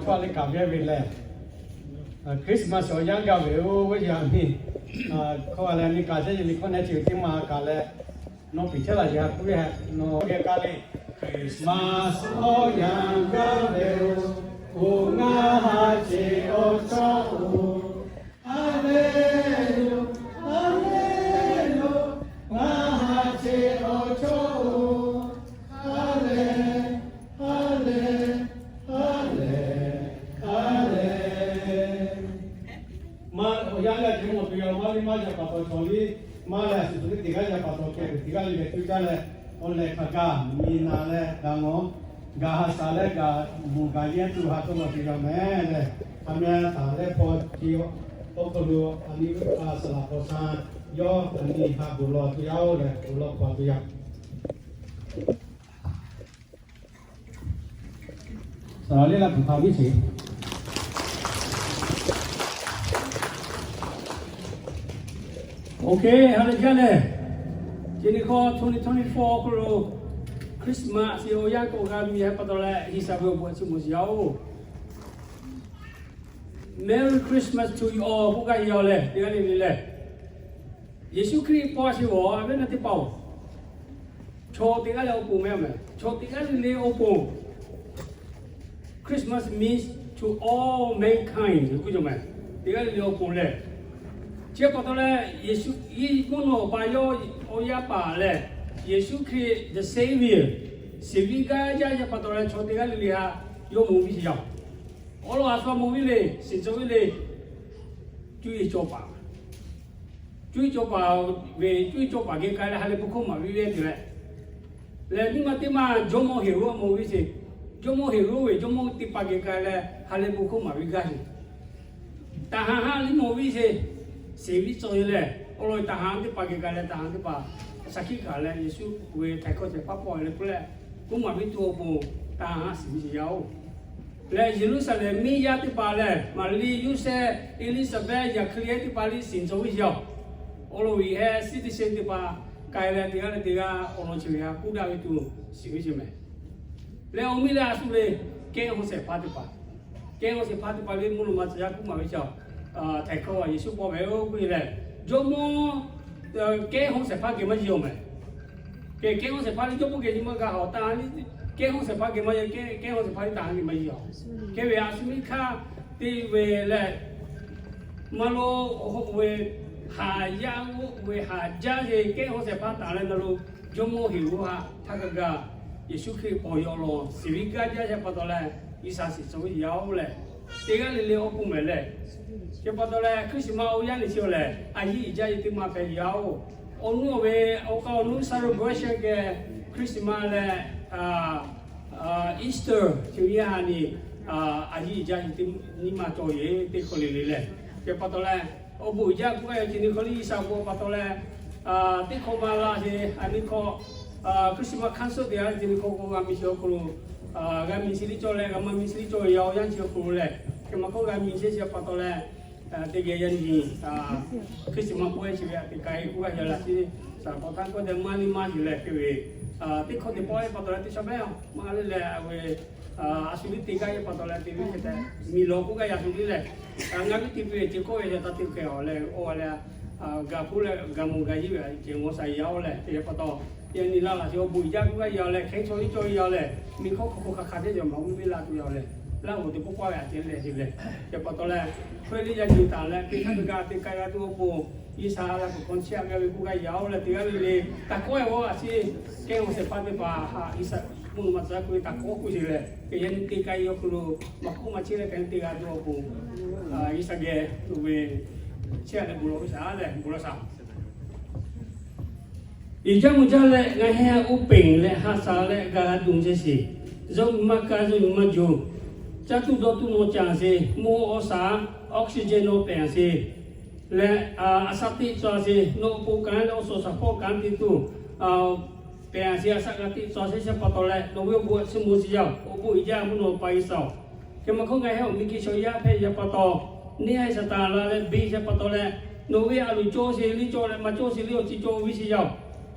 Hkawˇ a leh kaꞈ ve ve lehˬ, Christmas awˬ yanˇ gaˇ ve oˇ ve yaꞈ nyi, hkawˇ a leh nyi kaꞈ chehˇ ve hkawˇ nehˉ chi ve teˇ ma kaꞈ leh, nawˬ piˍ chehˇ laˬ yeˬ ha puiˉ ve ha nawˬ geh kaˇ le. Christmas awˬ yanˇ gaˇ ve oˬ, oˬ ngaˬ ha cheꞈ awˬ chawˇ oˬ, Hallelujah, hallelujah, ngaˬ ha cheꞈ awˬ chawˇ oˬ, Hallelujah, hallelujah, hallelujah. Maˇ awˬ yanˇ gaˇ ve mawˬ tuˬ yaˇ maˇ liˇ maˇ yaꞈ pa taw chaw liˇ maˇ leh, a shu tuˬ liˇ teˇ g'aˇ yaꞈ pa taw kehˬ ve teˇ g'aˇ le leh tuˇ caˇ leh, awˬ lehˬ hk'aˬ kaꞈ miˬ naˍ leh gaˬ ngawˬ, gaˬ ha shaˍ leh gaˬ mvuhˬ gaˬ yehˇ tuˬ ha tawˇ la tuˬ yaˇ mehˍ leh, a meh taˍ leh hpaw chi awˬ hk'aw lo a nyi a saˍ laˍ hpaw sha yawˇ a nyi ha bvuhˬ law tuˬ yaˇ oˬ leh bvuhˬ law hpaw tuˬ yaˇ. Saˍ laˍ liˇ la tuˬ hk'a viˉ sheˍ. Okay, ha lehˬ jaˇ lehˬ, chi nyi hkawˇ twenty twenty-four awˬ hk'aw lo Christmas chi awˬ yanˇ k'awꞈ g'a miˬ ha pa taw leh, G'uiˬsha ve awˬ bon a chi mawˬ sheˍ yaˇ oˬ. Merry Christmas to you all k'oˆ gaˇ ve yoˬ lehˬ, teˇ g'aˇ le le lehˬ, Yeˍsuˆ Hkriꞈ paw a sheˍ g'awˬ a ve naˇ teˇ hpaˍ-oˬ, chaw teˇ g'aˇ le awˬ pon meh meh, chaw teˇ g'aˇ le le awˬ pon Christmas means to all mankind k'oˆ ve yoˬ meh. Teˇ g'aˇ le le awˬ pon lehˬ, chi pa taw leh Yeˍsuˆ Hkriꞈ mvuhˇ naw pa yawˇ awˬ yaˇ paˍ lehˬ, Yeˍsuˆ Hkriꞈ the Savior, shiˍ viˉ gaˇ jaˇ ve pa taw leh chaw teˇ g'aˇ le le ha yawˇ mawˬ viˉ sheˍ yaˇ. Awˬ lawn a shu mawˬ viˉ le, shiˍ cawˬ viˉ le, cuˇ yiˍ cawˬ paˍ cuˇ yiˍ cawˬ paˍ ve, cuˇ yiˍ cawˬ paˍ geh k'ai leh ha lehˬ bon hkawˇ maˍ viˉ ve te leh, lehˬ nyi ma teˇ ma jawˇmawˇ Heˍroˆ mawˬ viˉ sheˍ. Jawˇmawˇ Heˍroˆ ve jawˇmawˇ teˇ hpaˍ geh k'ai leh ha lehˬ bon hkawˇ maˍ viˉ gaˇ sheˍ. Taˍ haˍ haˉ liˇ mawˬ viˉ sheˍ. Shiˍ viˉ cawˬ ve lehˬ, awˬ lawn taˍ haˍ teˇ hpaˍ geh k'ai leh taˍ haˍ teˇ hpaˍ shaˍ hkiˆ kaꞈ leh Yeˍsuˆ ve htaiˍ hkawˇ ceh paˉ pawˆ leh k'oˆ leh, k'oˆ maˍ viˉ tuˬ awˬ pon taˍ haˍ shiˍ viˉ sheˍ yaˇ oˬ. Lehˬ Yeˍruˆsaˍlehnˍ miˇ yaˇ teˇ hpaˍ lehˬ, Maˍriˆ, Yoˇsehꞈ, Eˇliˇsaˍbehˇ, Zaˍhkaˍriˆ teˇ hpaˍ liˇ shiˍ cawˬ viˉ sheˍ yaˇ oˬ. Awˬ lawn ve heh citizen teˇ hpaˍ k'ai leh teˇ g'aˇ leh teˇ g'aˇ awˬ lawn chi ve ha k'oˆ daꞈ ve tuˬ shiˍ viˉ sheˍ meh. Leh awˬ miˇ leh a shu le, kehˉ hawˉ shehˍ hpaˇ teˇ hpaˍ, kehˉ hawˉ shehˍ hpaˇ teˇ hpaˍ le mvuhˇ naw ma tcuh yaˇ k'oˆ maˍ ve chi, htaiˍ hkawˇ a Yeˍsuˆ paw ve oˬ k'oˆ ve lehˬ, jawˇmawˇ kehˉ hawˉ shehˍ hpaˇ geh maˇ jiˇ awˬ meh. Kehˉ hawˉ shehˍ hpaˇ le jawˇmawˇ geh jiˇ maˇ g'a awˬ taˇ le, kehˉ hawˉ shehˍ hpaˇ geh maˇ jiˇ, kehˉ hawˉ shehˍ hpaˇ le taˍ haˍ geh maˇ jiˇ awˬ. Hk'e ve a shu miˇ hk'aˇ te ve lehˬ, maˇ lo oˇ ve haˍ yaˇ oˇ ve haˍ jaˇ ve kehˉ hawˉ shehˍ hpaˇ taˍ leh na lo, jawˇmawˇ Heˍroˆ htaˇ htaˇ kaꞈ gaˬ Yeˍsuˆ Hkriꞈ paw yaw law shiˍ viˉ gaˇ jaˇ sheˍ pa taw leh, G'uiˬsha shiˍ cawˬ ve yaˇ oˬ lehˬ, teˇ g'aˇ le le awˬ pon meh lehˬ, chi pa taw leh Christmas awˬ yanˇ le chi awˬ lehˬ a yiˉ iˍ jaˇ ve teˇ ma hpehꞈ yaˇ oˬ. Awˬ nuˉ awˬ ve awˬ k'a awˬ nuˉ celebration geh Christmas leh Easter chi ve yaˇ ha nyi a yiˉ iˍ jaˇ ve teˇ nyi ma cawˬ ve teˇ hkawˇ le le lehˬ, chi pa taw leh awˬ bon uiˍ jaˇ k'oˆ gaˇ ve chi nyi hkawˇ liˇ G'uiˬsha bon pa taw leh, teˇ hkawˇ ma la sheˍ a nyi hkawˇ, Christmas concert teˇ g'aˇ le chi nyi hkawˇ k'o g'a miˬ chi awˬ hk'aw lo, g'a miˬ chi liˇ cawˬ leh g'a maˇ miˬ chi liˇ cawˬ ve yaˇ awˬ yanˇ chi awˬ hk'aw lo lehˬ, chi ma hkawˇ g'a miˬ chehˇ chi pa taw leh, teˇ geh yaˇ nyi Christmas k'oˆ ve chi ve a te k'ai k'oˆ gaˇ yaˇ la chi, saˍ hpaw htaˇ kawˇ deh maˇ liˇ maˇ sheˍ leh hk'e ve teˇ hkawˇ teˇ pawˆ ve pa taw leh teˇ sha mehˉ maˇ le leh ve a shu liˇ te gaˇ ve pa taw leh te ve hk'e tehꞈ miˬ lawˬ k'oˆ gaˇ yaˇ shu liˇ lehˬ, ngaˬ viˉ te ve chi kawˇ ve yaˇ ta te hk'e awˬ leh awˬ leh gaˬ hpuˇ leh gaˬ mawˬ gaˬ yeˇ ve ceh ngawˬ shaˍ yaˇ oˬ lehˬ, te pa taw yaˇ nyi laˇ laꞈ chi awˬ bon uiˍ jaˇ k'oˆ gaˇ yaˇ leh hk'e chaw liˇ cawˬ ve yaˇ lehˬ, miˬ hkawˇ hk'aw hk'aw hk'aˬ hk'aˬ teˇ cawˬ maˍ oˇ miˇ laˇ tuˬ yaˇ lehˬ, laˇ g'awˬ teˇ pawˆ pawˆ ve a ceh lehˬ te lehˬ, chi pa taw leh hkawˇ liˇ yaˇ nyi taˍ leh teˇ hk'aˇ teˇ g'aˇ te k'ai g'a tuˬ awˬ pon G'uiˬsha la kuˬ hk'aw chehˇ a gaˇ ve k'oˆ gaˇ yaˇ oˬ leh, teˇ g'aˇ le le taˍ kawˆ ve g'awˇ a chi kehˉ hawˉ shehˍ hpaˇ teˇ hpaˍ haꞈ G'uiˬsha mvuhˇ naw ma tcuh yaˇ k'oˆ ve taˍ kawˆ k'oˆ sheˍ leh, kehˬ yaˇ nyi te k'ai ve awˬ hk'aw lo maˇ k'oˆ maˇ chehˇ leh hk'e te g'a tuˬ awˬ pon G'uiˬsha geh tuˬ ve chehˇ a leh bon lawˬ ve shaˍ lehˬ bon lawˬ shaˍ. Iˍ jaˇ mvuh jaˇ leh ngaˬ hui oˇ peˬ leh ha shaˍ leh g'a dun chehˇ sheˍ. Yawˇ nyi maˇ kaˇ yawˇ nyi maˇ jo. Caˇ tuˬ dawˇ tuˬ nawˬ ca sheˍ. Mvuhˇ awˬ shaˍ oxygen nawˬ pehˍ sheˍ. Leh a shaꞈ teꞈ tcuh sheˍ. Nawˬ awˬ pon kanˉ leh awˬ suhˍ shaˍ hpawˇ kanˉ te tuˬ pehˍ sheˍ. A shaꞈ g'a teꞈ tcuh sheˍ sheˍ pa taw leh nawˬ ve awˬ bon a shu mawˬ sheˍ yaˇ. Awˬ bon uiˍ jaˇ mvuhˇ naw pa G'uiˬsha oˬ. Hk'e maˇ hkawˇ ngaˬ hui awˬ miˬ guiˬ chaw yaˇ hpehꞈ ve pa taw, neˇ haiˬ Saˍtanˍ la leh beˬ sheˍ pa taw leh, nawˬ ve a loˍ cawˬ sheˍ liˇ cawˬ leh maˇ cawˬ sheˍ liˇ awˬ ceuˬ cawˬ ve sheˍ yaˇ oˬ.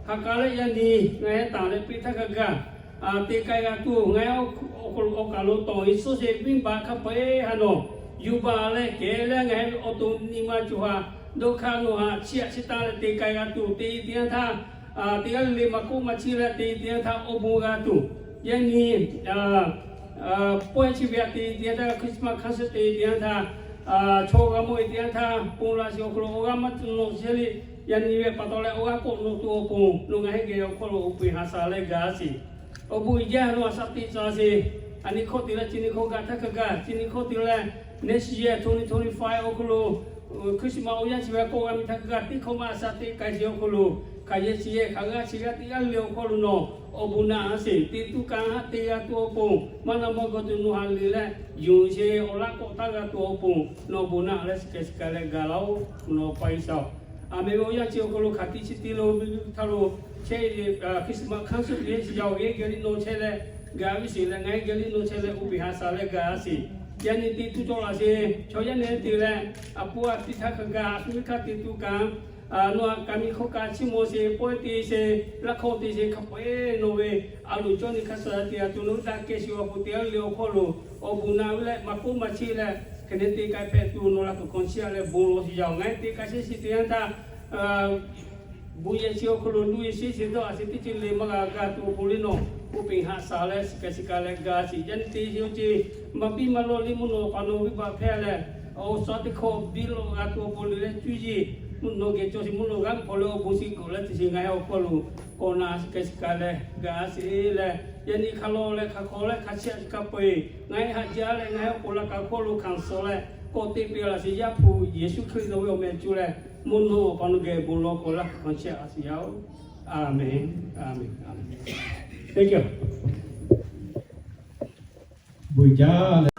Ha k'a leh yaˇ nyi ngaˬ hui taˍ leh peˇ htaˇ kaꞈ gaˬ te k'ai g'a tuˬ ngaˬ hui awˬ hk'aw lo awˬ kaˬ lo tawˬ Yeˍsuˆ Hkriꞈ venˇbaˆ hk'a peu-eˬ htaꞈ nawˬ yuˬ baˬ leh kehˬ leh ngaˬ hui ve awˬ to nyi ma co ha dawˇ hk'aˇ nawˬ htaꞈ chiˇ aꞈ chiˇ taˇ leh te k'ai g'a tuˬ, te teˇ yanˇ htaˇ teˇ g'aˇ le le maˇ k'oˆ maˇ chiˇ leh te teˇ yanˇ htaˇ awˬ bon g'a tuˬ, yaꞈ nyi pawehˇ chi ve htaꞈ te teˇ yanˇ htaˇ Christmas council te teˇ yanˇ htaˇ chaw g'a mawˇ ve teˇ yanˇ htaˇ, ponˬ laꞈ shiˍ awˬ hk'aw lo awˬ g'aˇ maˇ nawꞈ chehˇ le. Yaꞈ nyi ve pa taw leh awˬ g'aˇ k'awꞈ nawꞈ tuˬ awˬ pon nawˬ ngaˬ hui geh awˬ hk'aw lo uˉ peunˍ haꞈ shaˍ leh gaˬ a sheˍ. Awˬ bon uiˍ jaˇ nawˬ a shaꞈ teꞈ tcuh sheˍ. Aˬ nyi hkawˇ te leh chi nyi hkawˇ gaˬ htaˇ hk'a gaˬ, chi nyi hkawˇ te leh next year twenty twenty-five awˬ hk'aw lo Christmas awˬ yanˇ chi ve k'awꞈ g'a miˬ htaˇ hk'a gaˬ teˇ hkawˇ maˇ a shaꞈ teꞈ k'ai sheˍ awˬ hk'aw lo hk'aˬ yehˬ chi yehˬ hk'aˬ g'aˇ chi g'aˇ teˇ g'aˇ le awˬ hk'aw lo nawˬ awˬ bon naꞈ a sheˍ. Teˇ tuˬ kanˉ haꞈ te g'a tuˬ awˬ pon maˇ na maˇ g'aw tuˬ nawˬ haꞈ le leh yonˍ sheˍ. Awˬ laꞈ k'awꞈ taˇ g'a tuˬ awˬ pon nawˬ awˬ bon naꞈ leh shiˍ kehˬ shiˍ k'ai leh gaˬ laˇ-oˆ. Nawˬ pa G'uiˬsha-oˬ, aˬ meh ve awˬ yanˇ chi awˬ hk'aw lo hk'aˬ tiꞈ chi te lo ve htaˇ lo chehˇ ve Christmas council teˇ yanˇ chi yaˇ awˬ geh geh liˇ nawˬ chehˇ leh gaˬ ve sheˍ leh ngaˬ hui geh liˇ nawˬ chehˇ leh uˉ peunˍ haꞈ shaˍ leh gaˬ a sheˍ. Yaꞈ nyi te tuˬ cawˬ laꞈ sheˍ. Chaw yaˇ nehˬ te leh a pu a piˇ htaˇ hk'a gaˬ a shu miˇ hkanˇ te tuˬ kanˉ nawˬ a kaˍ miˇ hkawˇ kaꞈ chiˇ mvuh sheˍ, pawehˇ te sheˍ, laˇ hkawˇ te sheˍ, hk'a peu-eˬ nawˬ ve a loˍ cawˇ nyi hk'a shuˍ te a tuˬ nawˬ hui daꞈ kehˬ shiˍ awˬ pon te a le awˬ hk'aw lo awˬ bon naꞈ ve leh maˇ k'oˆ maˇ chiˇ leh hk'e te k'ai hpehꞈ tuˬ nawˬ laꞈ hk'aw hk'aw chiˇ a leh bon lawˬ shiˍ yaˇ-oˬ. Ngaˬ hui te k'ai sheˍ shiˍ teˇ yanˇ htaˇ bon yehˬ chi awˬ hk'aw lo nuˇ e sheˍ shiˍ dawˇ a sheˍ teˇ ceuˬ le maˇ g'a gaˬ tuˬ awˬ pon le nawˬ uˉ peunˍ haꞈ shaˍ leh shiˍ kehˬ shiˍ k'ai leh gaˬ sheˍ. Yaꞈ nyi te sheˍ oˇ ce maˇ biˇ maˇ lawˇ le mvuhˇ naw awˬ pa nawˬ ve baꞈ hpehˇ leh awˬ suhˉ teˇ hkawˇ biˇ lawꞈ g'a tuˬ awˬ pon le leh cuˇ yiˍ mvuhˇ naw geh cawˬ sheˍ. Mvuhˇ naw g'aˇ hk'aw leh awˬ bon shiˍ k'oˆ leh te sheˍ ngaˬ hui awˬ hk'aw lo k'awꞈ na shiˍ kehˬ shiˍ k'ai leh gaˬ sheˍ leh yaꞈ nyi hk'a lawˬ leh hk'a hk'aw leh hk'a chiˇ a chi hk'a peu-eˬ ngaˬ hui haꞈ jaˇ leh ngaˬ hui awˬ pon laꞈ ka hk'aw lo hkanˍ suh leh k'awꞈ te piˇ laꞈ sheˍ. Yaˇ hpu Yeˍsuˆ Hkriꞈ nawˬ ve awˬ meh cuˇ leh mvuhˇ naw awˬ pa nawˬ geh bon lawˬ k'awꞈ laˇ hk'aˬ hk'aw chiˇ a sheˍ yaˇ-oˬ. Aˍmenˍ. Aˍmenˍ. Aˍmenˍ. Thank you. Bon jaˇ leh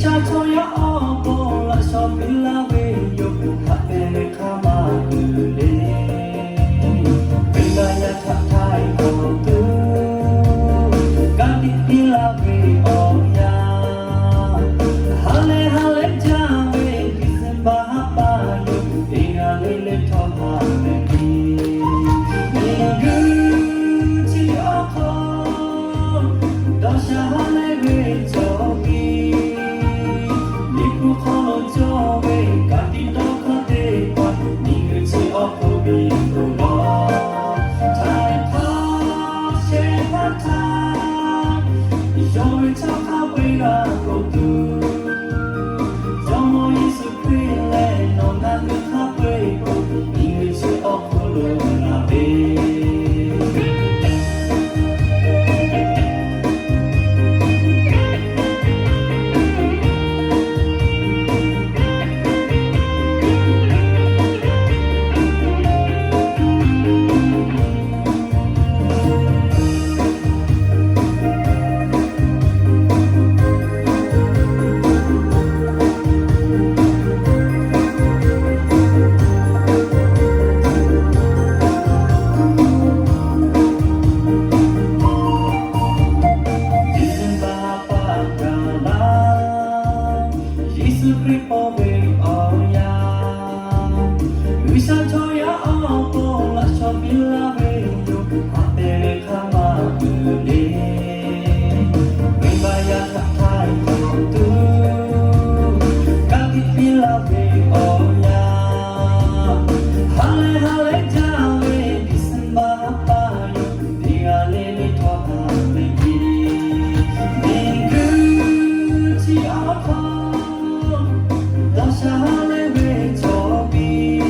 G'uiˬsha chaw yaˇ awˬ pon laꞈ shawnˍ piˇ laˇ ve yoˬ. Haꞈ pehˍ ve hk'a maˇ uiˍ le. Venˇbaˆ yaˇ htaꞈ htaiˍ hk'awꞈ tuˬ, ka tiꞈ piˇ laˇ ve awˬ yanˇ, ha lehˬ ha lehˬ jaˇ ve December ha pa yoˬ. Teˇ g'aˇ le le htawˇ ha lehˬ piˇ. Miˬguiˬ chi awˬ hk'aw dawˇ sha ha lehˬ ve cawˬ piˇ. Liꞈ hpu hk'aw lo cawˬ ve ka tiꞈ dawˇ hkawˇ teˇ hpaˍ, miˬguiˬ chi awˬ hk'oˆ piˇ tuˬ lawˬ. Htaiˍ hk'awꞈ shehˍ hpaˇ htaꞈ yonˍ ve chaw hk'a peu-eˬ g'a k'oˆ tuˬ, Jawˇmawˇ Yeˍsuˆ Hkriꞈ lehˬ nawˬ ngaˬ hui hk'a peu-eˬ k'o, miˬguiˬ chi awˬ hk'oˆ lo laˬ ve December ha pa gaˬ laˇ, Yeˍsuˆ Hkriꞈ paw ve awˬ yanˇ, G'uiˬsha chaw yaˇ awˬ pon laꞈ shawnˍ piˇ laˇ ve yoˬ. Haꞈ pehˍ ve hk'a maˇ uiˍ le. Venˇbaˆ yaˇ htaꞈ htaiˍ hk'awꞈ tuˬ, ka tiꞈ piˇ laˇ ve awˬ yanˇ, ha lehˬ ha lehˬ jaˇ ve December ha pa yoˬ. Teˇ g'aˇ le le htawˇ ha lehˬ piˇ. Miˬguiˬ chi awˬ hk'aw dawˇ sha ha lehˬ ve cawˬ piˇ.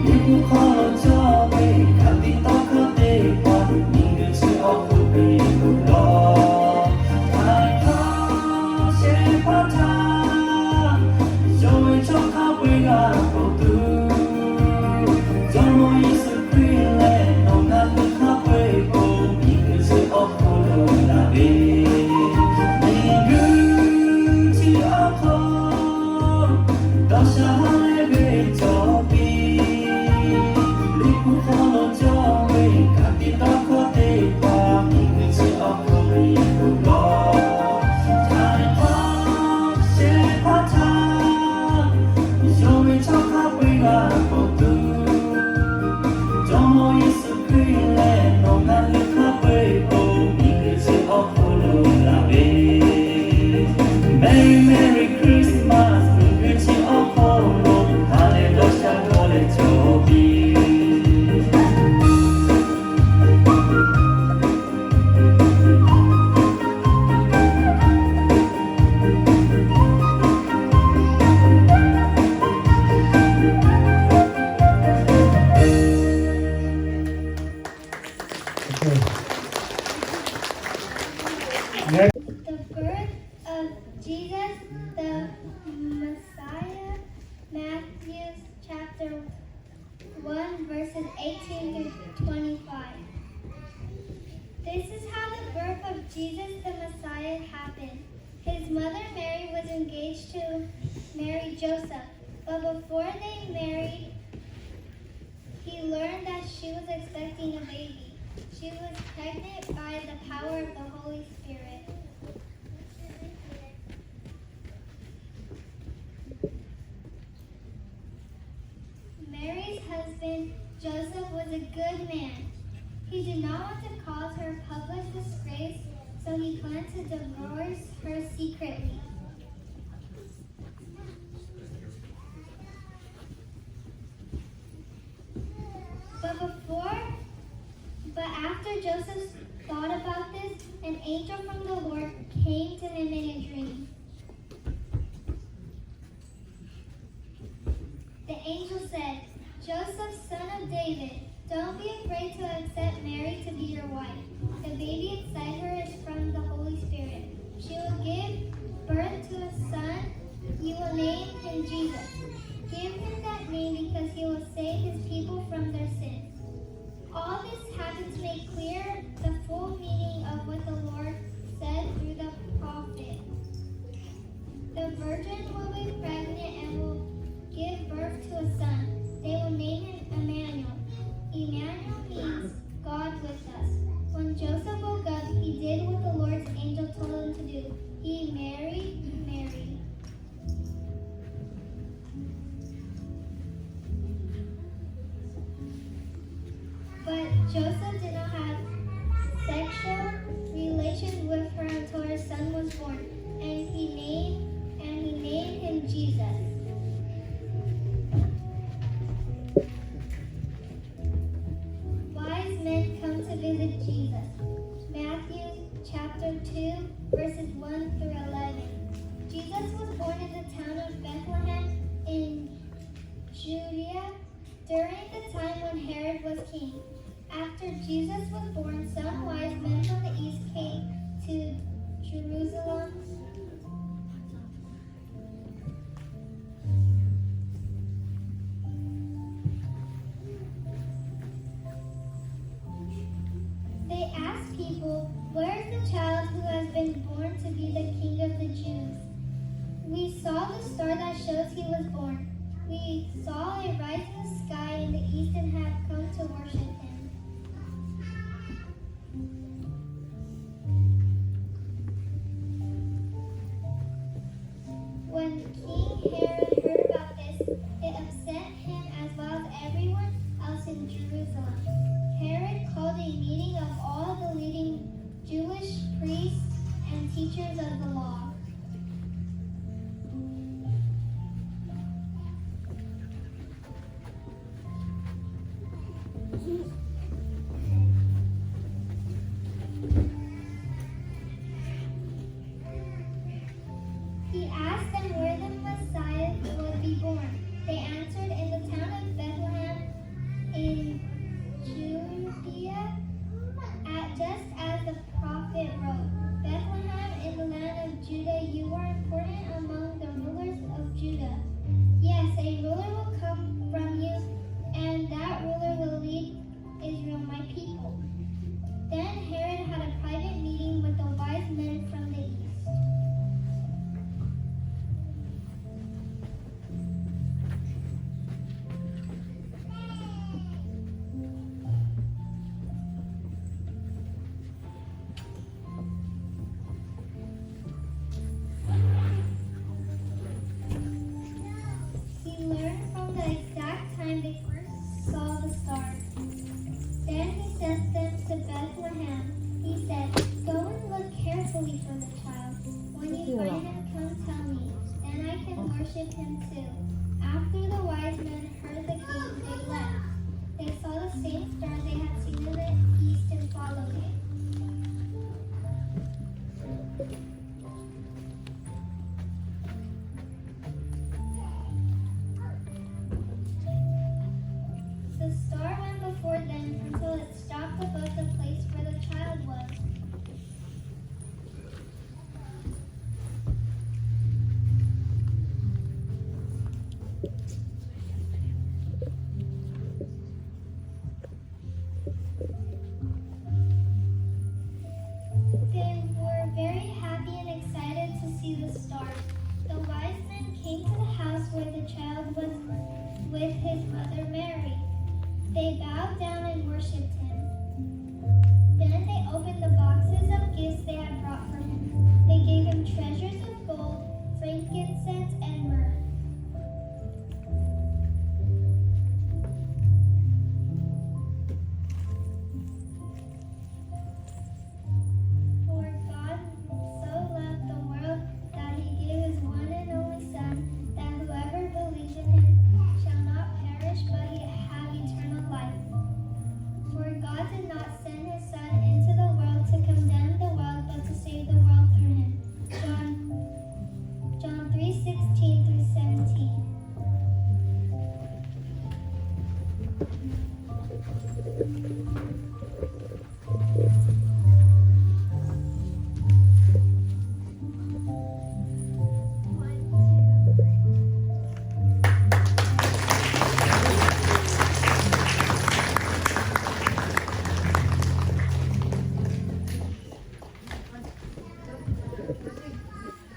Liꞈ hpu hk'aw lo cawˬ ve ka tiꞈ dawˇ hkawˇ teˇ hpaˍ, miˬguiˬ chi awˬ hk'oˆ piˇ tuˬ lawˬ. Htaiˍ hk'awꞈ shehˍ hpaˇ htaꞈ yonˍ ve chaw hk'a peu-eˬ g'a k'oˆ tuˬ, Jawˇmawˇ Yeˍsuˆ Hkriꞈ lehˬ nawˬ ngaˬ hui hk'a peu-eˬ k'o, miˬguiˬ chi awˬ hk'oˆ lo laˬ ve miˬguiˬ chi awˬ hk'aw dawˇ sha ha lehˬ ve cawˬ piˇ. Liꞈ hpu hk'aw lo cawˬ ve ka tiꞈ dawˇ hkawˇ teˇ hpaˍ, miˬguiˬ chi awˬ hk'oˆ piˇ tuˬ lawˬ. Htaiˍ hk'awꞈ shehˍ hpaˇ htaꞈ yonˍ ve chaw hk'a peu-eˬ g'a k'oˆ tuˬ, Jawˇmawˇ Yeˍsuˆ Hkriꞈ lehˬ nawˬ ngaˬ hui hk'a peu-eˬ k'o, miˬguiˬ chi awˬ hk'oˆ lo laˬ ve Merry Merry Christmas, miˬguiˬ chi awˬ hk'oˆ lo ha lehˬ dawˇ sha dawˇ leh cawˬ piˇ. The birth of Jesus the Messiah, Matthew chapter one, verses eighteen through twenty-five. This is how the birth of Jesus the Messiah happened. His mother Mary was engaged to marry Joseph, but before they married, he learned that she was expecting a baby. She was pregnant by the power of the Holy Spirit. Mary's husband, Joseph, was a good man. He did not want to cause her public disgrace, so he planned to divorce her secretly. But before, but after Joseph thought about this, an angel from the Lord came to him in a dream. The angel said, Joseph, son of David, don't be afraid to accept Mary to be your wife. The baby inside her is from the Holy Spirit. She will give birth to a son. You will name him Jesus. Give him that name because he will save his people from their sins. All this happened to make clear the full meaning of what the Lord said through the prophet. one through eleven. Jesus was born in the town of Bethlehem in Judea during the time when Herod was king. After Jesus was born, some wise men from the east came to Jerusalem. They asked people, "Where is the child who has been born to be the King of the Jews? We saw the star that shows he was born. We saw it rise in the sky in the east and have come to worship him." When King Herod heard about this, it upset him as well as everyone else in Jerusalem. Herod called a meeting of all the leading Jewish priests and teachers of the law. He asked them where the Messiah would be born. They answered, "In the town of Bethlehem in Judea, at just as the prophet wrote, 'Bethlehem in the land of Judah, you are important among the rulers of Judah. Yes, a ruler will come from you, and that ruler will lead Israel, my people.'" Then Herod had a private meeting with the wise men from the east. He learned from the exact time they first saw the star. Then he sent them to Bethlehem. He said, "Go and look carefully for the child. When you find him, come tell me. Then I can worship him too." After the wise men heard the king, they left. They saw the same star they had seen in the east and followed it. The star went before them until it stopped above the place where the child was. They were very happy and excited to see the star. The wise men came to the house where the child was with his mother Mary. They bowed down and worshipped him. Then they opened the boxes of gifts they had brought for him. They gave him treasures of gold, frankincense, and myrrh. For God so loved the world that he gave his one and only Son, that whoever believes in him shall not perish but he have eternal life. For God did not send his Son into the world to condemn the world, but to save the world through him. John, John three sixteen through seventeen.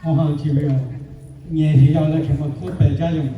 Awˬ ha chi ve yoˬ. Nyi heˍ yaˇ leh hk'e ma hkuˉ pehˍ jaˇ yoˬ.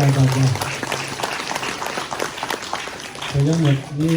Hk'aˬ hk'e, yaˇ nehˬ nyi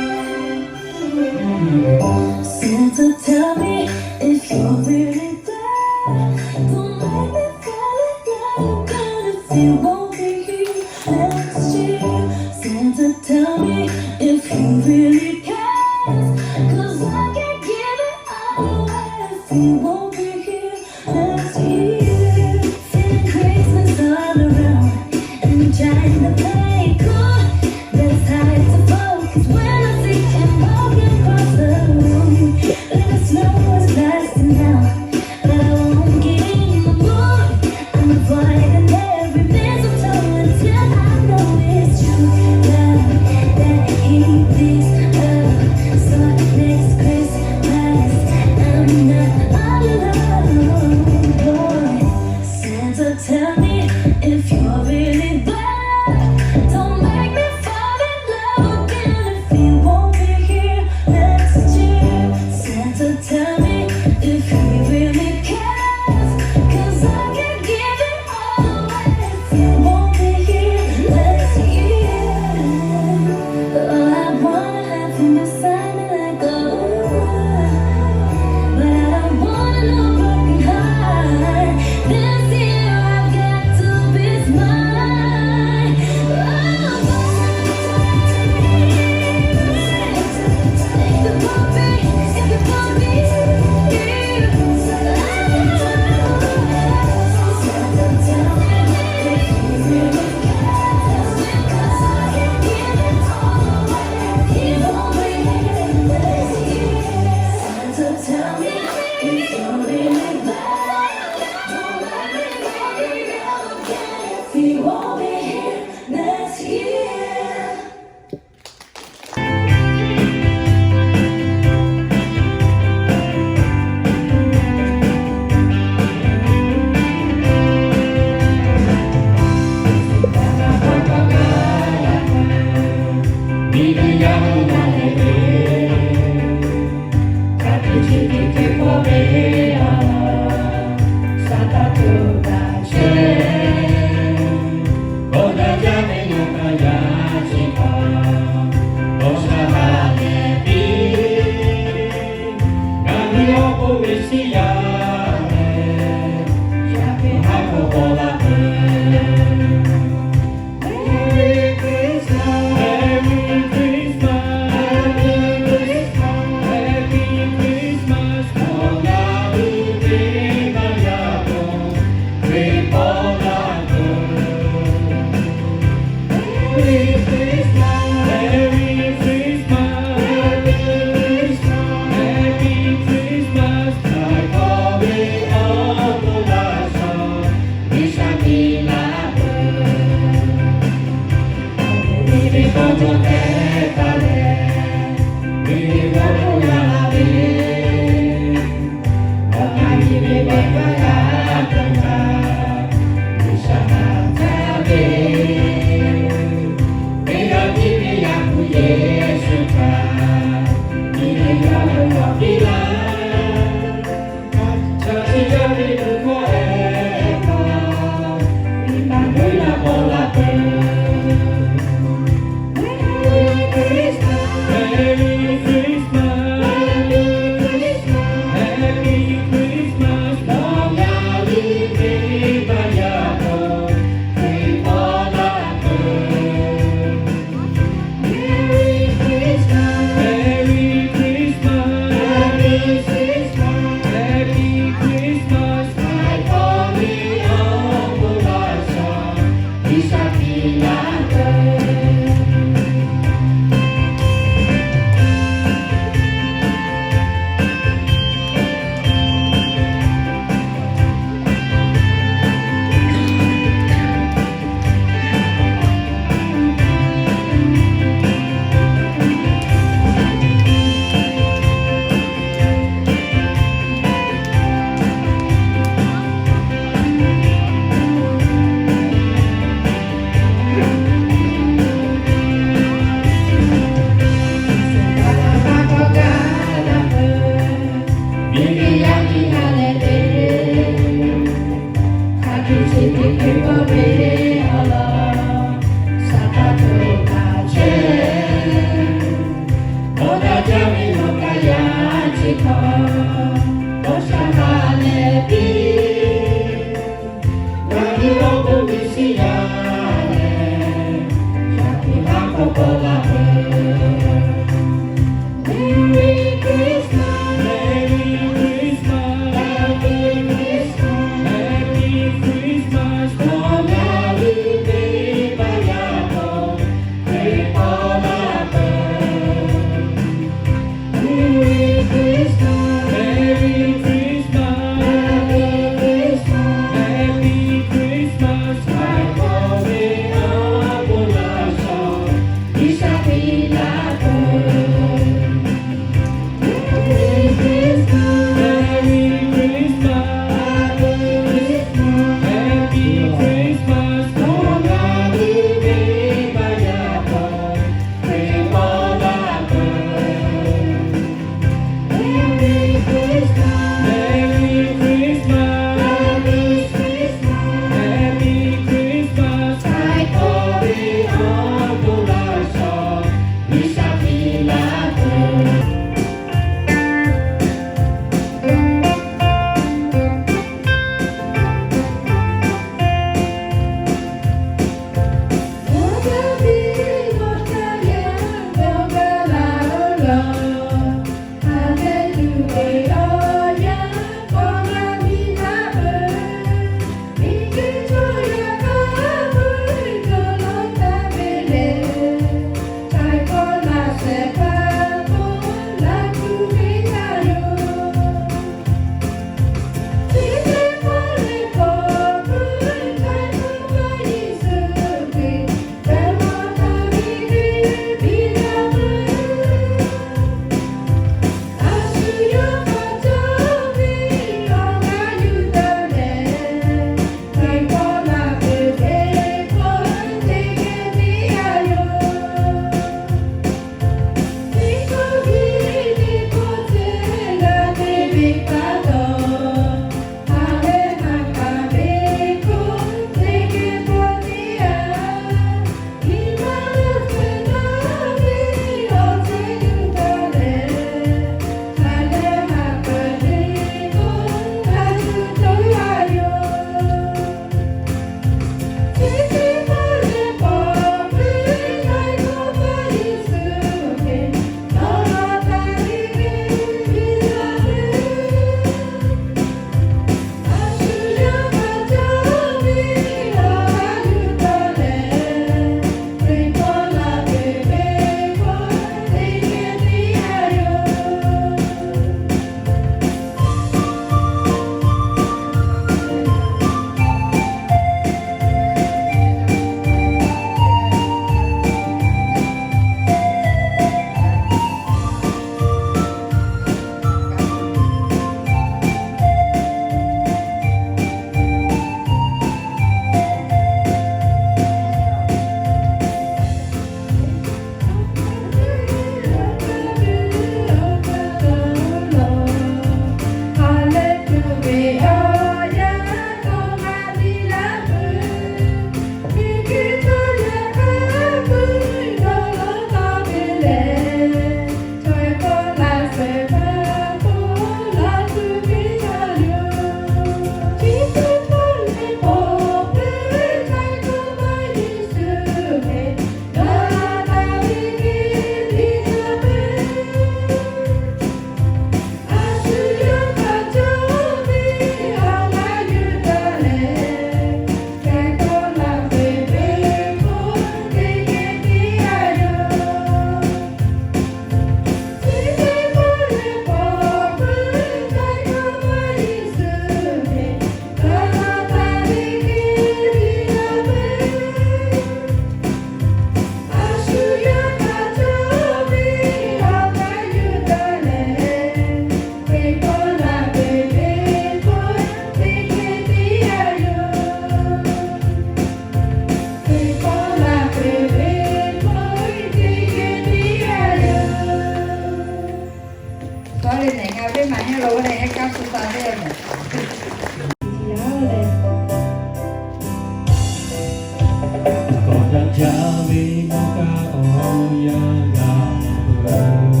Yaˇ ve mawˇ kaˇ awˬ yanˇ gaˬ peuˬ.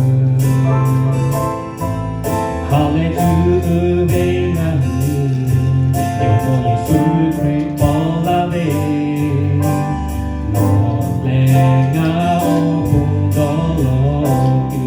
Ha lehˬ tuˬ ve ngaˬ hui, Jawˇmawˇ Yeˍsuˆ Hkriꞈ paw laˇ ve, nawˬ lehˬ ngaˬ awˬ pon dawˇ law tuˬ.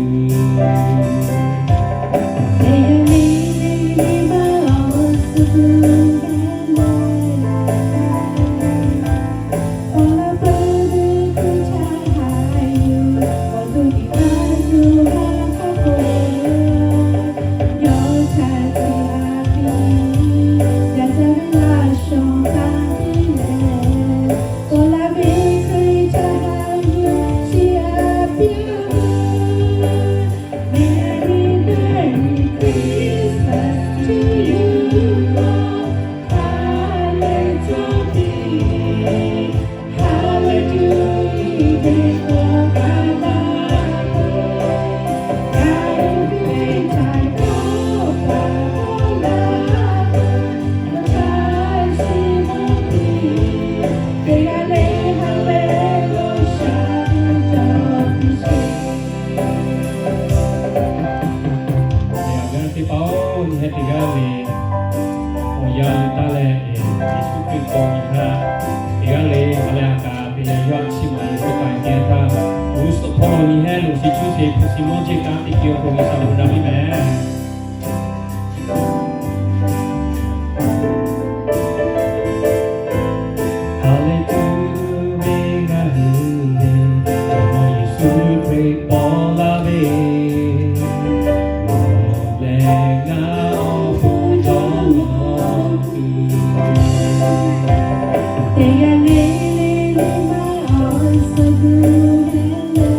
Teˇ hpaˍ-oˬ, nyi hehˉ teˇ g'aˇ le awˬ yanˇ taˇ leh, Yeˍsuˆ Hkriꞈ paw nyi htaˇ teˇ g'aˇ le ha lehˬ a kaꞈ te leh, yawˇ a chi ma Yeˍsuˆ k'ai kehˬ htaˇ, g'uˇ suhˍ hpawˇ lo nyi hehˉ lo shiˍ cuˇ sheˍ hpu shi mawˇ jeˇ kaꞈ teˇ hkui awˬ pon G'uiˬsha bon daꞈ piˇ mehˍ. Ha lehˬ tuˬ ve ngaˬ hui le, Jawˇmawˇ Yeˍsuˆ Hkriꞈ paw laˇ ve, nawˬ lehˬ ngaˬ awˬ pon dawˇ law tuˬ. Teˇ g'aˇ le le le maˇ awˬ suhˍ guˬ hehˉ le.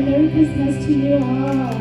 Merry Christmas to you all.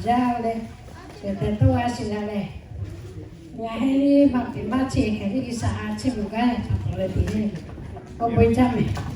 jaˇ leh, yehˬ tehˬ toˇ a shiˍ g'a leh, ngaˬ hui maˇ piˍ maˇ chi hk'e le G'uiˬsha a ciˉ mvuh gaˇ htaꞈ k'awꞈ leh piˍ le. K'awꞈ peu eˬ jaˇ mehˍ.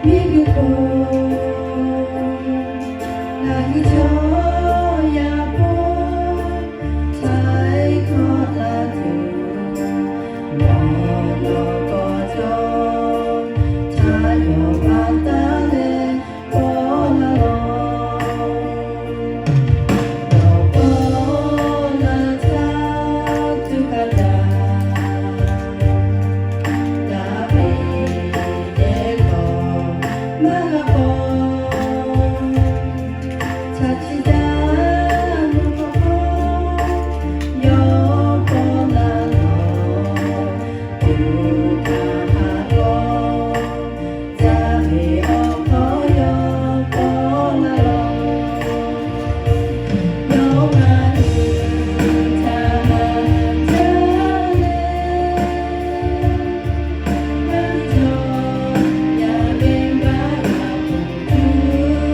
Iˉ g'uiˬ k'o, ngaˬ hui chaw yaˇ hpawˇ htaiˍ hkawˇ la tuˬ, nawˬ nawˬ k'awꞈ cawˬ htaˇ yawˇ pa taˉ leh k'awꞈ la lawˬ. Nawˬ k'awꞈ la htaˇ tuˇ hk'a gaˬ, daꞈ ve yehˬ k'awꞈ maˇ g'a k'awꞈ. Chaꞈ chi daꞈ mvuhˇ hk'aw hk'aw, yawˇ k'awꞈ la lawˬ. Tuꞈ hkanˍ haꞈ k'aw, caˇ ve awˬ hk'aw yawˇ k'awꞈ la lawˬ. Yawˇ ngaˬ hui htaꞈ haꞈ jaˇ leh, ngaˬ hui chaw yaˇ venˇ baˆ g'a tuˬ tuˬ,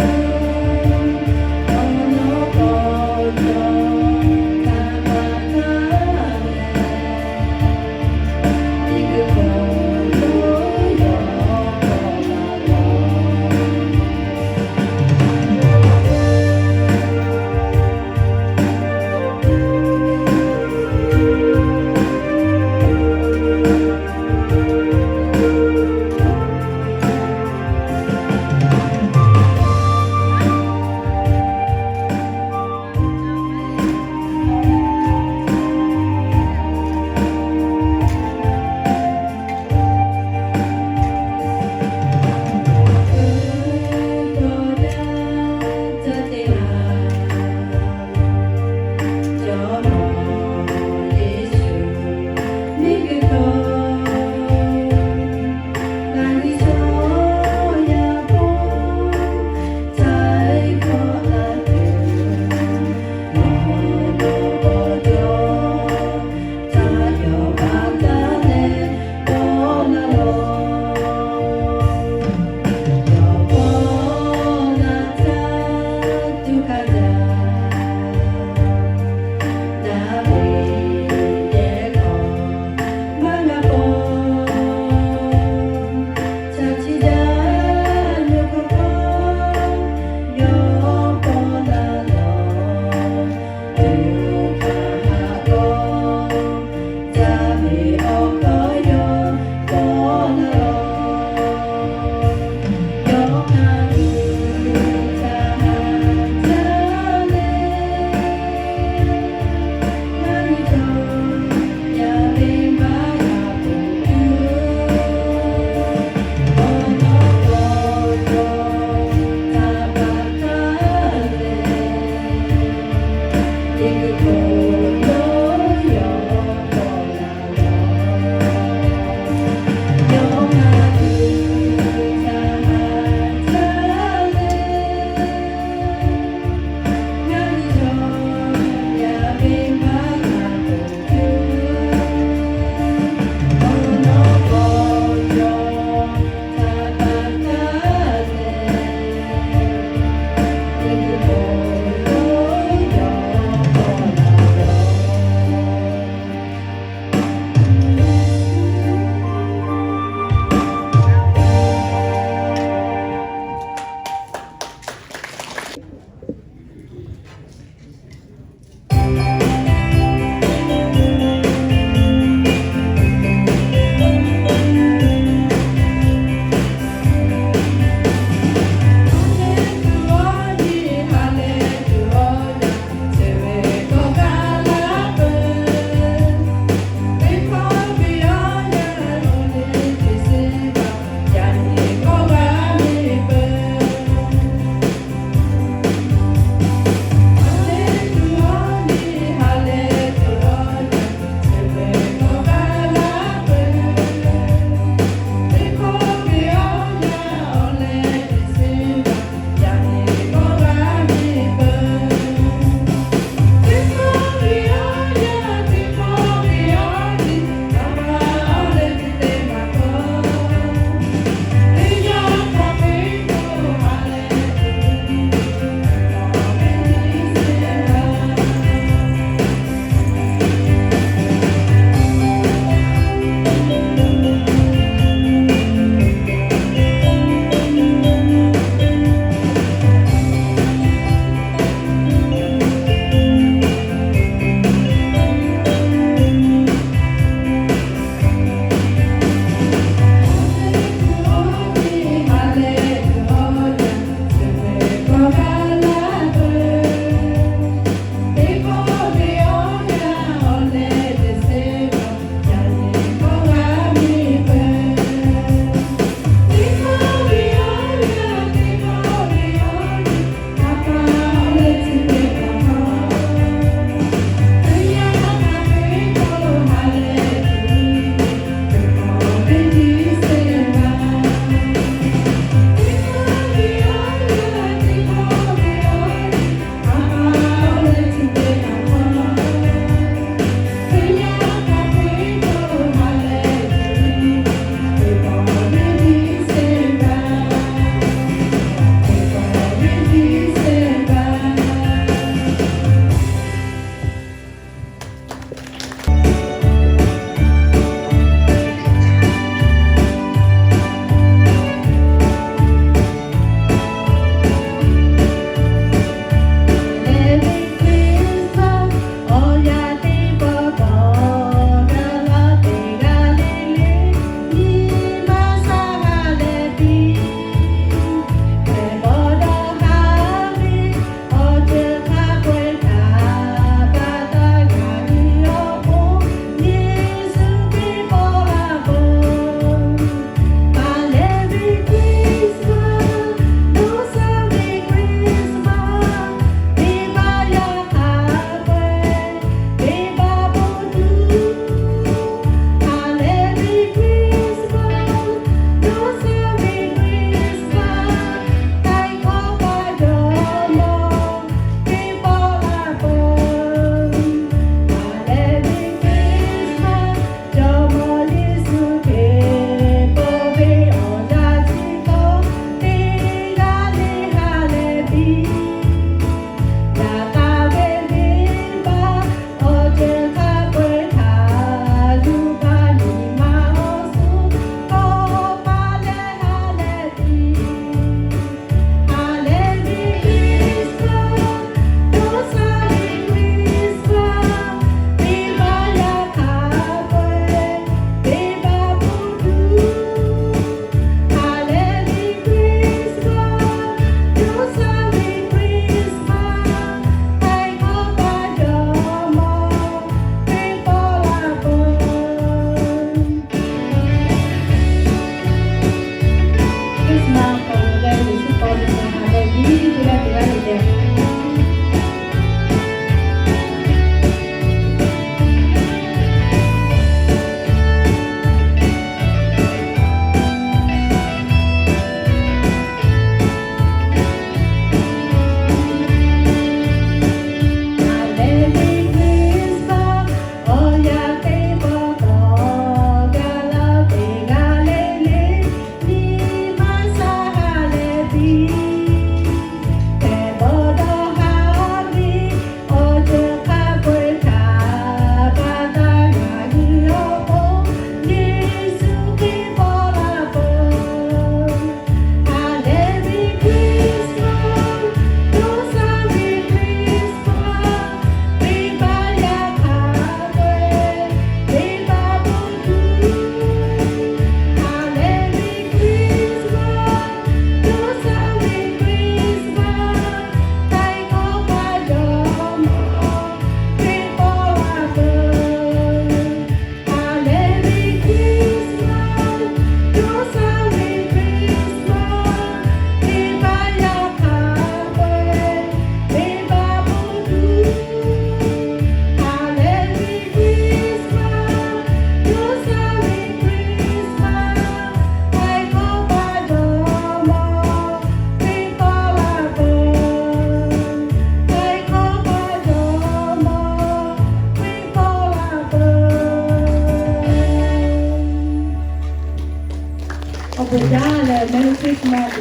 awˬ lawn k'awꞈ cawˬ htaˇ pa taˉ leh, iˉ g'uiˬ k'o yawˇ k'awꞈ la lawˬ.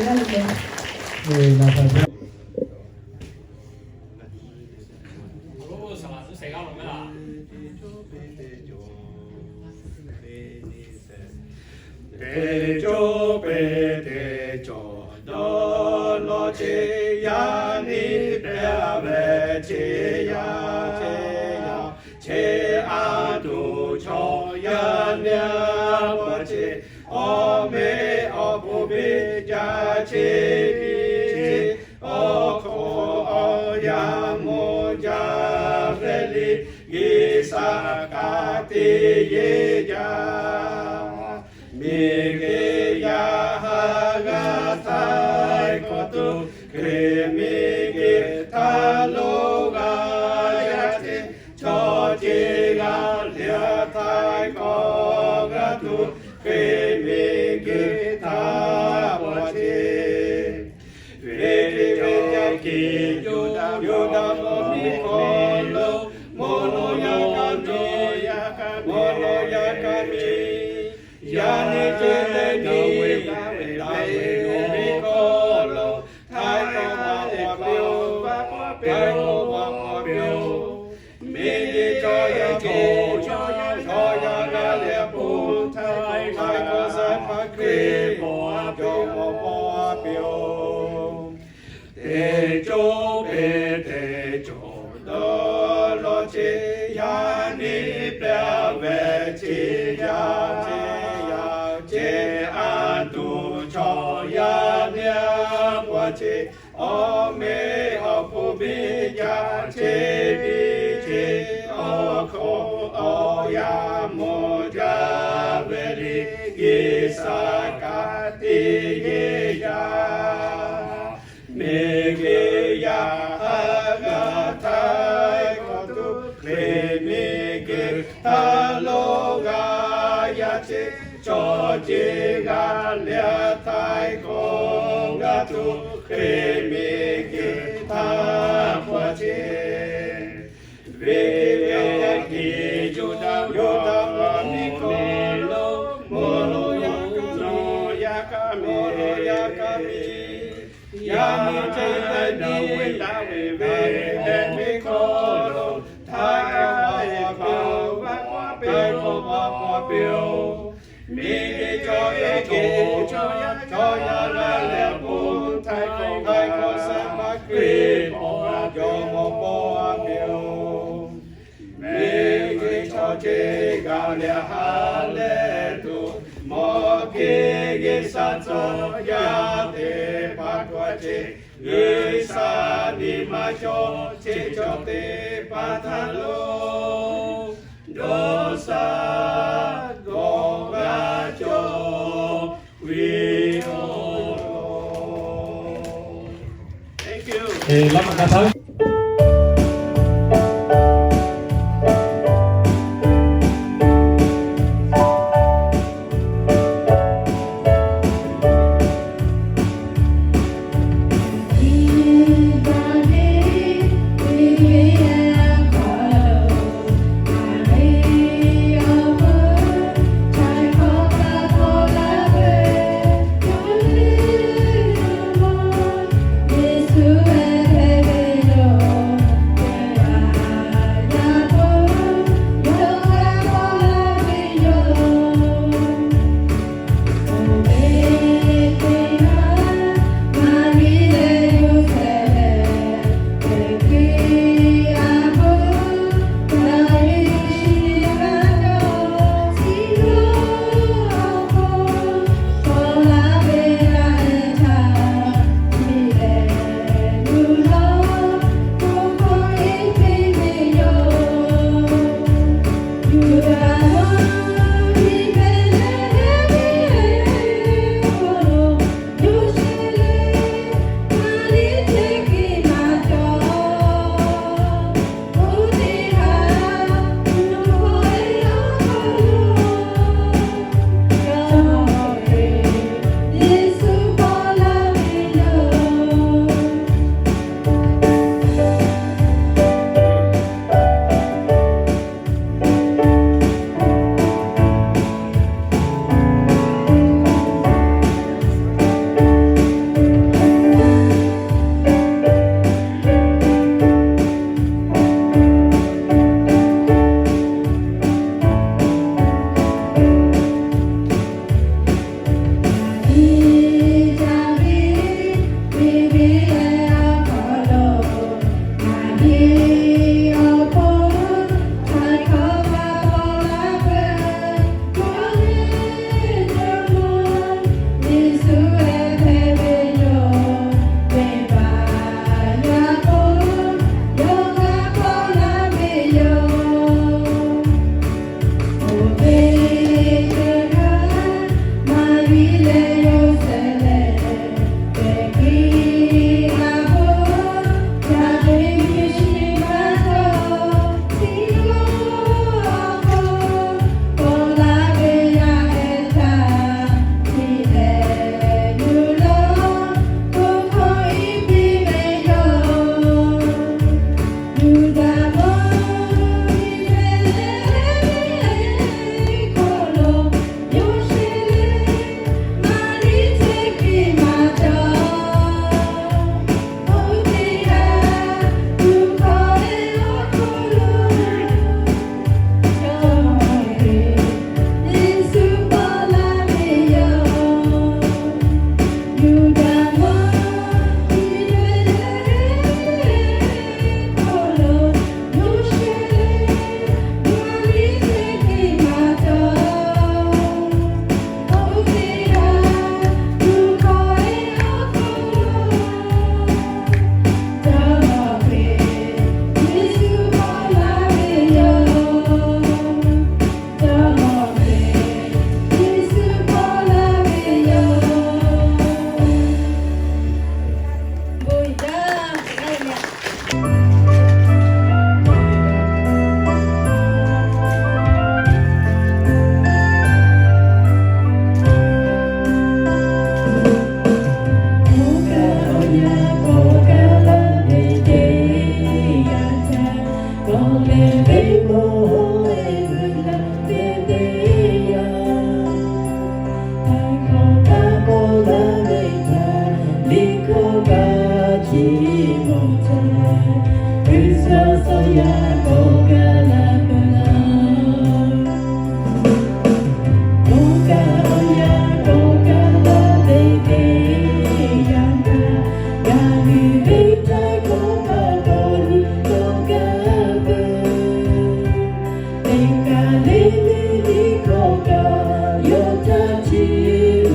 Teˇ cawˇ pehˇ teˇ cawˬ dawˇ lawˇ ce, yaꞈ nyi pehˇ ve ce yaˇ ce yaˇ ce, a tuˬ chaw yaˇ nyi a pa ce, awˬ meꞈ awˬ hponˇ ve ca ce piˇ ce, awˬ hk'aw awˬ yaˇ mawˬ jaˇ ve le, G'uiˬsha ka tiꞈ yeˬ jaˇ. Miˬguiˬ yaˇ haˉ g'a htaiˍ hkawꞈ tuˬ, Hkriꞈ miˬguiˬ htaꞈ lo g'a yaˇ ce, chaw ce g'a leh htaiˍ hkawꞈ g'a tuˬ, Hkriꞈ miˬguiˬ htaꞈ paw ce. Ve teˇ g'aˇ kiˬ Yuˇdaꞈ, Yuˇdaꞈ mvuhˇ miˬ hk'aw lo, mvuhˇ naw yaˇ kaꞈ miˬ, mvuhˇ naw yaˇ kaꞈ miˬ, yaꞈ nyi ce leh nyi, Daˍviˆ ve mvuhˇ miˬ hk'aw lo, htaiˍ hkawꞈ maˇ paw, htaiˍ hkawꞈ maˇ paw piˇ-oˬ. Miˬguiˬ chaw yaˇ, chaw yaˇ g'a leh a pon, htaiˍ hkawꞈ G'uiˬsha hpaˇ Hkriꞈ paw a cawˬ mawˬ paw a piˇ-oˬ. Teˇ cawˇ pehˇ teˇ cawˬ dawˇ lawˇ ce, yaꞈ nyi pehˇ ve ce yaˇ ce yaˇ ce, a tuˬ chaw yaˇ nyi a pa ce, awˬ meꞈ awˬ hponˇ ve ca ce piˇ ce, awˬ hk'aw awˬ yaˇ mawˬ jaˇ ve le, G'uiˬsha ka tiꞈ yeˬ jaˇ. Miˬguiˬ yaˇ haˉ g'a htaiˍ hkawꞈ tuˬ, Hkriꞈ miˬguiˬ htaꞈ lo g'a yaˇ ce, chaw ce g'a leh htaiˍ hkawꞈ g'a tuˬ, Hkriꞈ miˬguiˬ htaꞈ paw ce. Ve teˇ g'aˇ kiˬ Yuˇdaꞈ, Yuˇdaꞈ mvuhˇ miˬ hk'aw lo, mvuhˇ naw yaˇ kaꞈ miˬ, mvuhˇ naw yaˇ kaꞈ miˬ, yaꞈ nyi ce leh nyi, Daˍviˆ ve mvuhˇ miˬ hk'aw lo, htaiˍ hkawꞈ maˇ paw, htaiˍ hkawꞈ maˇ paw piˇ-oˬ. Miˬguiˬ chaw yaˇ, chaw yaˇ g'a leh a pon, htaiˍ hkawꞈ G'uiˬsha hpaˇ Hkriꞈ paw a cawˬ mawˬ paw a piˇ-oˬ. Miˬguiˬ chaw ce g'a leh ha leh tuˬ, mawˬ ke G'uiˬsha tcuh yaˇ teˇ hpaˍ hkawꞈ ce, G'uiˬsha nyi ma cawˬ ce cawˬ teˇ hpaˍ htaꞈ lo dawˇ sha gawˬ g'a cawˬ piˇ-oˬ. Thank you. Awˬ kaˍ chi mawˬ htaˇ, Christmas awˬ yanˇ k'awꞈ gaˬ la peuˬ laˇ. Awˬ kaˍ awˬ yanˇ k'awꞈ gaˬ la ve teˇ yanˇ htaˇ, ngaˬ hui ve htaˇ kawˇ paˍ k'awꞈ nyi k'awꞈ gaˬ peuˬ. Teˇ kaˬ le le le hkawˇ kaꞈ yawˇ htaˇ chi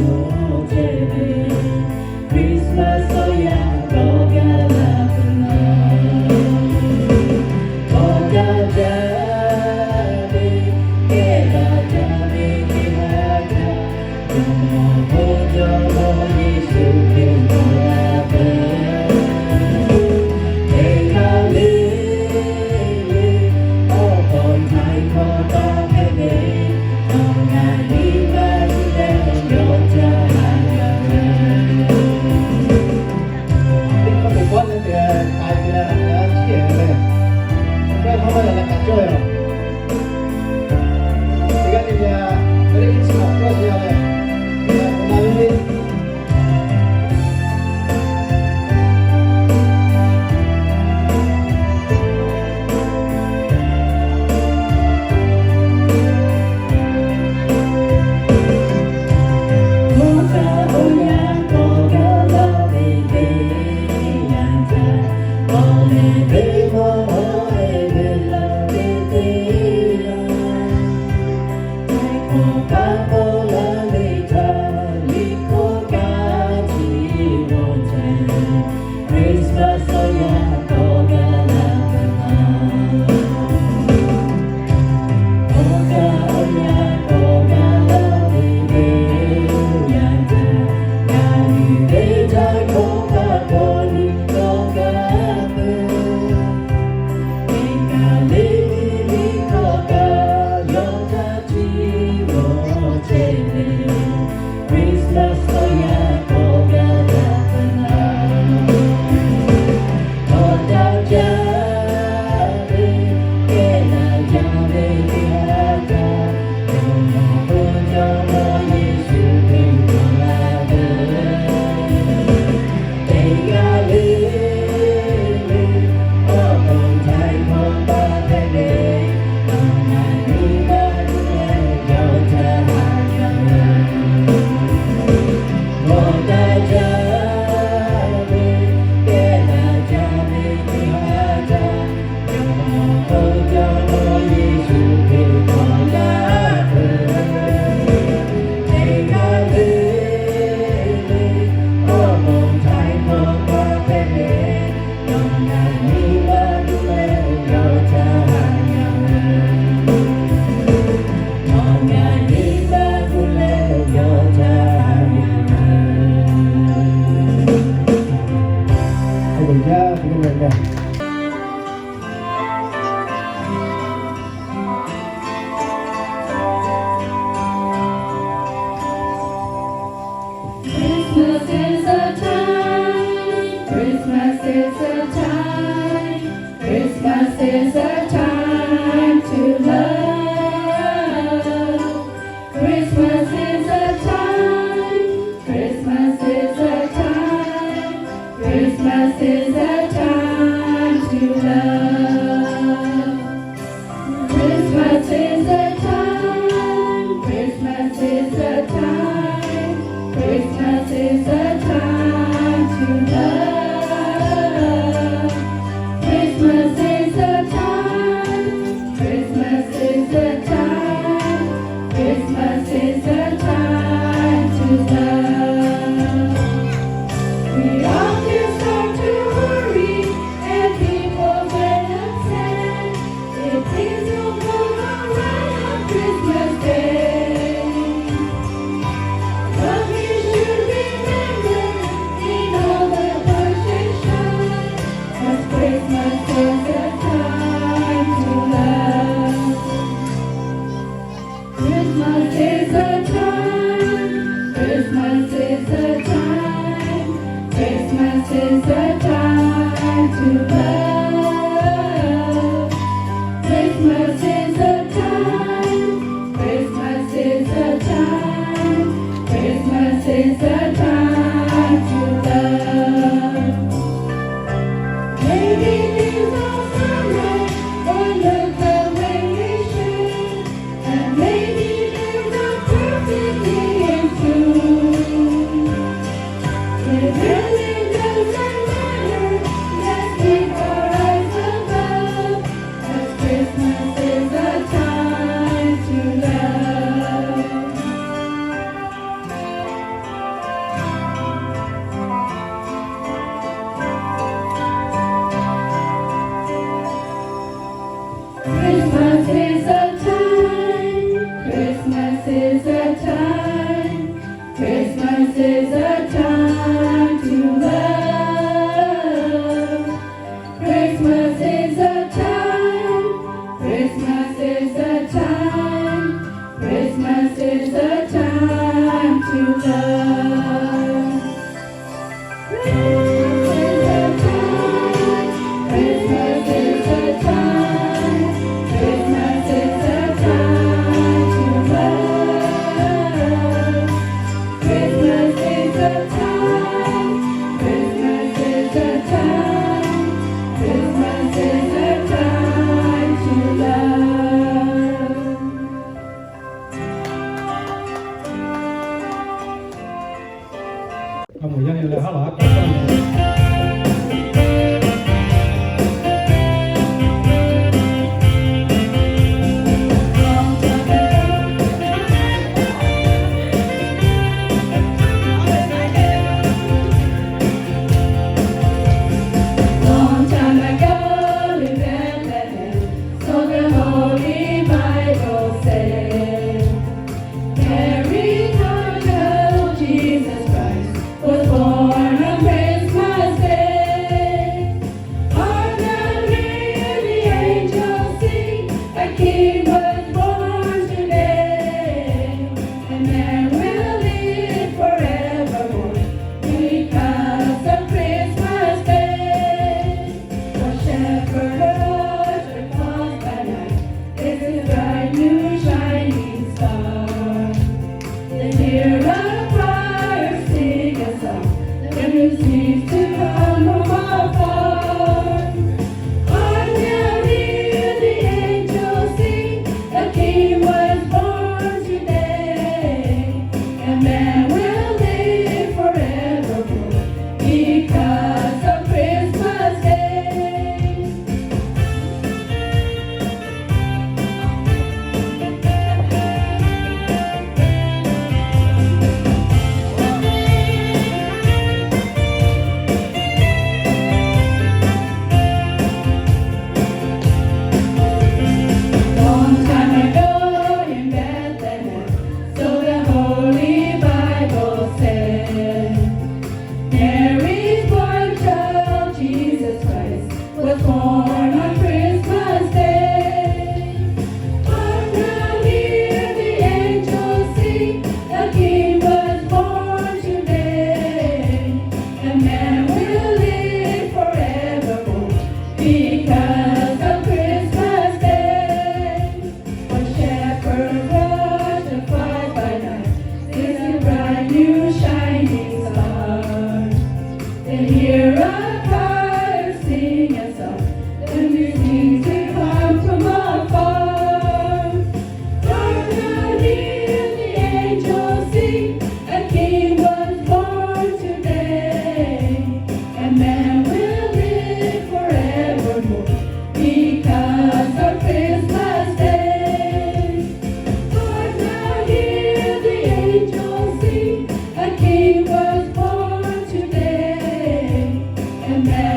mawˬ chehˇ ve, Christmas awˬ yanˇ k'awꞈ gaˬ la peuˬ laˇ. Kawꞈ gaˬ jaˇ ve, kehˉ daꞈ jaˇ ve teˇ haˉ htaˇ, Jawˇmawˇ bon Jawˇmawˇ Yeˍsuˆ Hkriꞈ dawˬ la peuˬ. Teˇ kaˬ le le, awˬ pon htaiˍ hkawˇ taˇ hpehꞈ ve, awˬ ngaˬ nyi ma tuˬ leh yawˇ htaˇ haꞈ yaˇ ve. Teˇ hkawˇ teˇ pawˆ leh teˇ g'aˇ k'ai ve leh, a ciˉ ve leh, a ciˉ ve leh, a ciˉ ve leh, teˇ g'aˇ teˇ g'aˇ, Merry Christmas k'oˆ ve leh, teˇ g'aˇ k'o na ve le. Awˬ kaˍ awˬ yanˇ k'awꞈ gaˬ la ve teˇ yanˇ htaˇ, awˬ lehˬ ve mawˇ hawˉ e ve la ve teˇ yanˇ, htaiˍ hkawˇ paˍ k'awꞈ la ve htaˇ, liꞈ hkawˇ kaꞈ chi mawˬ chehˇ, Christmas awˬ yanˇ k'awꞈ gaˬ la peuˬ laˇ. Awˬ kaˍ awˬ yanˇ k'awꞈ gaˬ la ve teˇ yanˇ htaˇ, ngaˬ hui ve htaiˍ hkawˇ paˍ k'awꞈ nyi k'awꞈ gaˬ peuˬ. Teˇ kaˬ le le le hkawˇ kaꞈ yawˇ htaˇ chi mawˬ chehˇ ve, Christmas awˬ yanˇ k'awꞈ gaˬ la peuˬ laˇ. Kawꞈ daꞈ jaˇ ve, kehˉ daꞈ jaˇ ve teˇ haˉ htaˇ, Jawˇmawˇ bon Jawˇmawˇ Yeˍsuˆ Hkriꞈ dawˬ la peuˬ. Teˇ g'aˇ le le, awˬ pon htaiˍ hkawˇ taˇ hpehꞈ ve, awˬ ngaˬ nyi ma tuˬ leh yawˇ htaˇ haꞈ yaˇ ve. Kawꞈ daꞈ jaˇ ve, kehˉ daꞈ jaˇ ve teˇ haˉ htaˇ, Jawˇmawˇ bon Jawˇmawˇ Yeˍsuˆ Hkriꞈ dawˬ la peuˬ. Teˇ g'aˇ le le, awˬ pon htaiˍ hkawˇ taˇ hpehꞈ ve, awˬ ngaˬ nyi ma tuˬ leh yawˇ htaˇ haꞈ yaˇ ve. Awˬ ngaˬ nyi ma tuˬ leh yawˇ htaˇ haꞈ yaˇ ve. Christmas is a time, Christmas is a time, Christmas is a time to love. Christmas is a time, Christmas is a time, Christmas is a time to love. Christmas is a time, Christmas is a time, Christmas is a time to love. Christmas is a time, Christmas is a time, Christmas is a time to love. We all can start to worry and people get upset. It seems the world around on Christmas Day. But we should remember in all the frustration, 'cause Christmas is a time to love. Christmas is a time, Christmas is a time, Christmas is a time to love. Christmas is a time, Christmas is a time, Christmas is a time to love. Angels and choir, let's lift our eyes above, 'cause Christmas is a time to love. Christmas is a time, Christmas is a time, Christmas is a time to love. Christmas is a time, Christmas is a time, Christmas is a time to love. Christmas is a time, Christmas is a time, Christmas is a time to love. Christmas is a time, Christmas is a time, Christmas is a time to love. Long time ago in Bethlehem, so the Holy Bible says, Mary told her Jesus Christ was born on Christmas Day. Hark now, hear the angels sing, a King was born today. And man will live forevermore because of Christmas Day. For shepherd, watch and calls by night, this is bright new shining star. They hear a choir sing a song, the news seems to come from afar. Hark now, hear the angels sing, a King was born today, and man will live forevermore because of Christmas Day. Long time ago in Bethlehem, so the Holy Bible says, Mary's boy child, Jesus Christ, was born on Christmas Day. Hark now, hear the angels sing, a King was born today, and man will live forevermore because of Christmas Day. What shepherd watch the flock by night, sees a bright new shining star. They hear a choir sing a song, the music seems to come from afar. Hark now, hear the angels sing, a King was born today, and man will live forevermore because of Christmas Day. Hark now, hear the angels sing, a King was born today, and man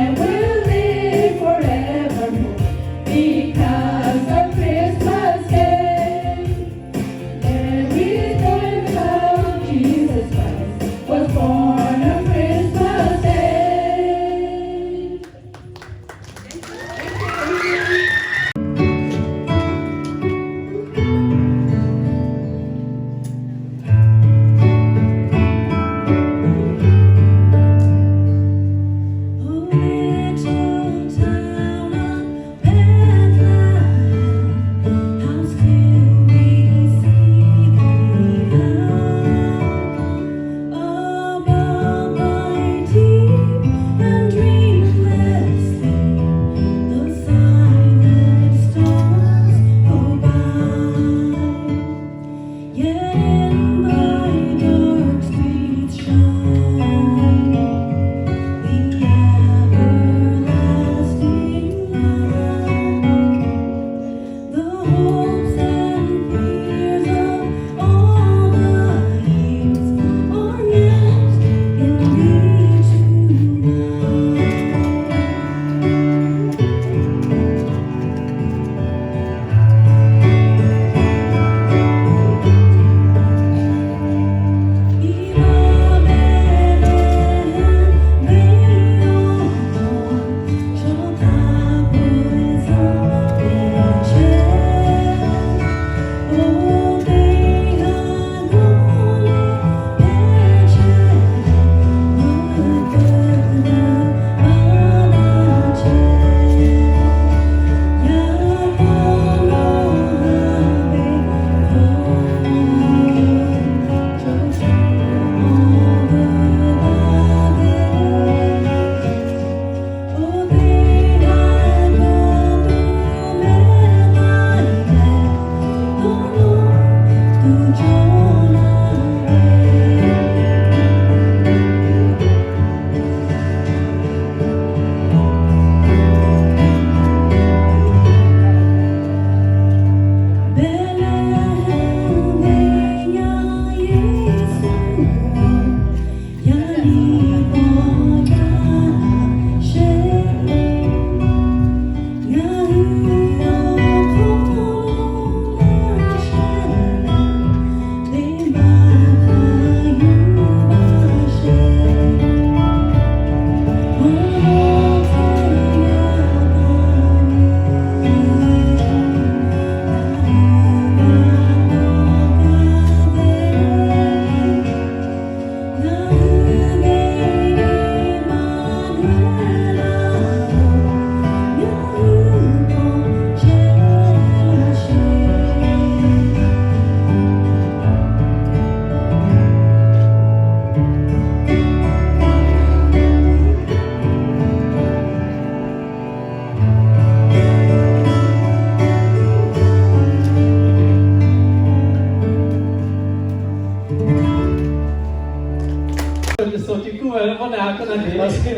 Maˇ shiˍ,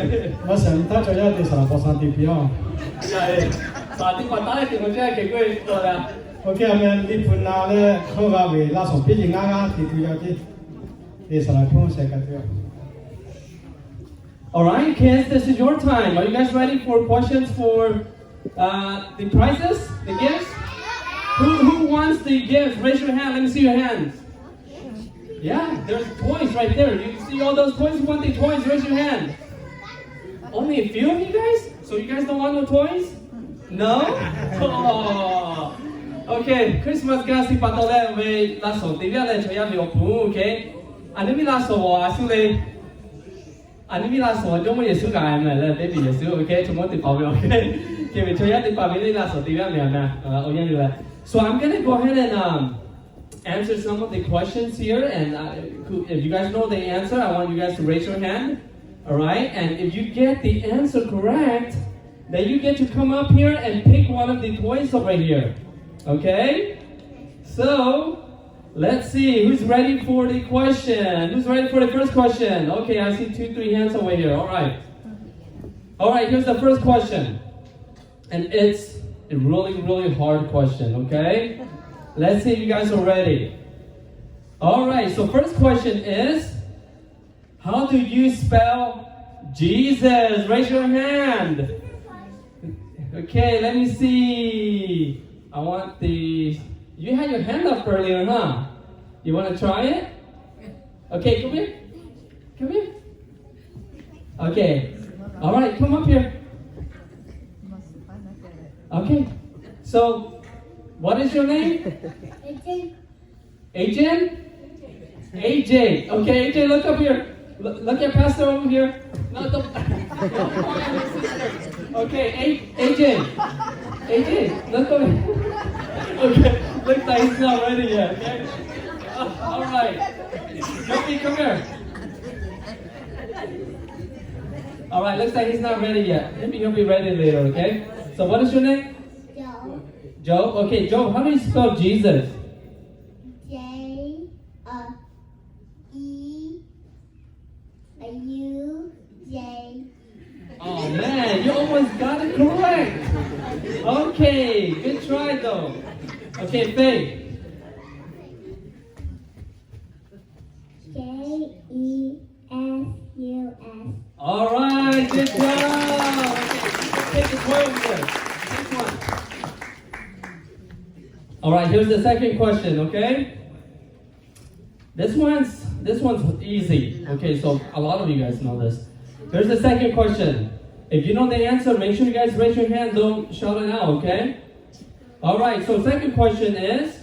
maˇ shiˍ, nyi htaˇ chaw yaˇ te saˍ laˍ paw sha te piˇ-oˬ. สวัสดี กว่า ตอนแรก ถึง คนแรก เก่งด้วย ตัว แล้ว โอเค aˬ meh Liˇ hpu na leh hkawˇ g'a ve laˇ shawˍ piˇ yeˬ ngaˇ g'aˇ te tuˬ yaˇ ceˇ. Te saˍ laˍ hkawˇ sheh ka tuˬ yaˇ. All right, kids, this is your time. Are you guys ready for questions for uh, the prizes, the gifts? Who, who wants the gifts? Raise your hand. Let me see your hands. Yeah, there's toys right there. You see all those toys? You want the toys? Raise your hand. Only a few of you guys? So you guys don't want no toys? No? Oh. Okay, Christmas g'a shiˍ pa taw leh ve laˇ shawˍ te viˇ leh chaw yaˇ ve awˬ pon, okay. Aˬ nyi miˇ laˇ shawˍ a shu le. Aˬ nyi miˇ laˇ shawˍ Jawˇmawˇ Yeˍsuˆ kaꞈ a meh leh baby Yeˍsuˆ, okay, chaw mawˇ teˇ hpaˍ ve, okay. Hk'e ve chaw yaˇ teˇ hpaˍ ve le laˇ shawˍ te viˇ meh a meh, awˬ yanˇ le. So I'm gonna go ahead and um, answer some of the questions here, and uh, who, if you guys know the answer, I want you guys to raise your hand. All right, and if you get the answer correct, then you get to come up here and pick one of the toys over here. Okay? So, let's see who's ready for the question. Who's ready for the first question? Okay, I see two, three hands over here. All right. All right, here's the first question. And it's a really, really hard question, okay? Let's see if you guys are ready. All right, so first question is, how do you spell Jesus? Raise your hand. Okay, let me see. I want the, you had your hand up earlier, huh? You want to try it? Okay, come here. Come here. Okay. All right, come up here. Okay. So, what is your name? Adrian? A J? Okay, A J, look up here. Look, look at Pastor over here. No, don't. Okay, A J. A J, look over here. Okay, looks like he's not ready yet. Okay? Uh, all right. Joby, come here. All right, looks like he's not ready yet. Maybe he'll be ready later, okay? So what is your name? Job. Job. Okay, Job, how do you spell Jesus? J, uh, E, U, J. Oh man, you almost got it correct. Okay, good try though. Okay, Faith. J E S U S. All right, good job. Okay, take the toy over there. Take one. All right, here's the second question, okay? This one's, this one's easy. Okay, so a lot of you guys know this. Here's the second question. If you know the answer, make sure you guys raise your hand. Don't shout it out, okay? All right, so second question is,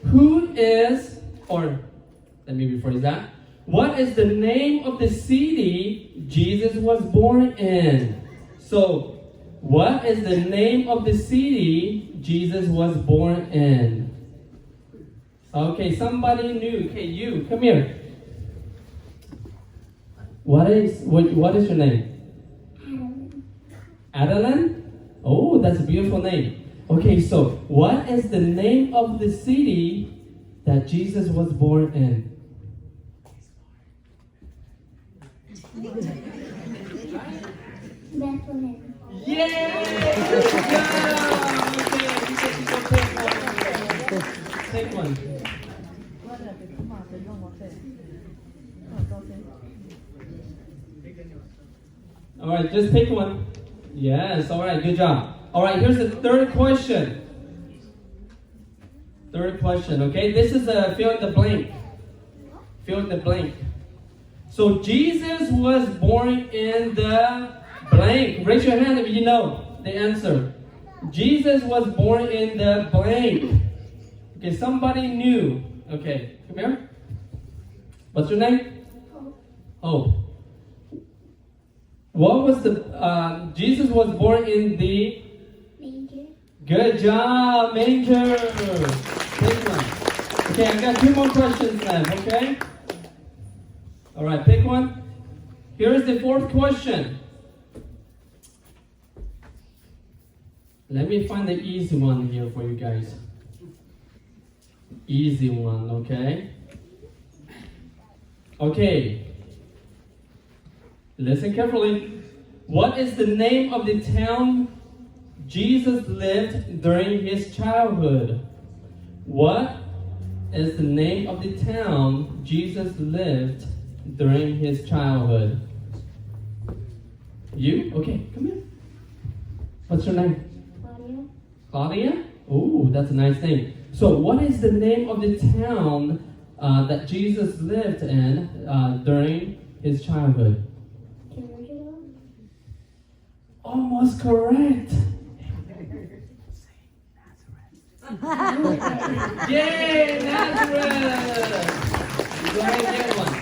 who is, or let me rephrase that. What is the name of the city Jesus was born in? So, what is the name of the city Jesus was born in? Okay, somebody new. Okay, you, come here. What is, what, what is your name? Adeline? Oh, that's a beautiful name. Okay, so what is the name of the city that Jesus was born in? Bethlehem. Yay! Good job! Okay, you get to go take one. Take one. All right, just pick one. Yes, all right, good job. All right, here's the third question. Third question, okay? This is a fill in the blank. Fill in the blank. So Jesus was born in the blank. Raise your hand if you know the answer. Jesus was born in the blank. Okay, somebody new. Okay, come here. What's your name? Hope. What was the, uh, Jesus was born in the manger. Good job, manger. Take one. Okay, I got two more questions left, okay? All right, pick one. Here is the fourth question. Let me find the easy one here for you guys. Easy one, okay? Okay. Listen carefully. What is the name of the town Jesus lived during his childhood? What is the name of the town Jesus lived during his childhood? You? Okay, come here. What's your name? Claudia. Claudia? Oh, that's a nice name. So, what is the name of the town uh, that Jesus lived in uh, during his childhood? Jerusalem. Almost correct. Yay, Nazareth! Great, good one.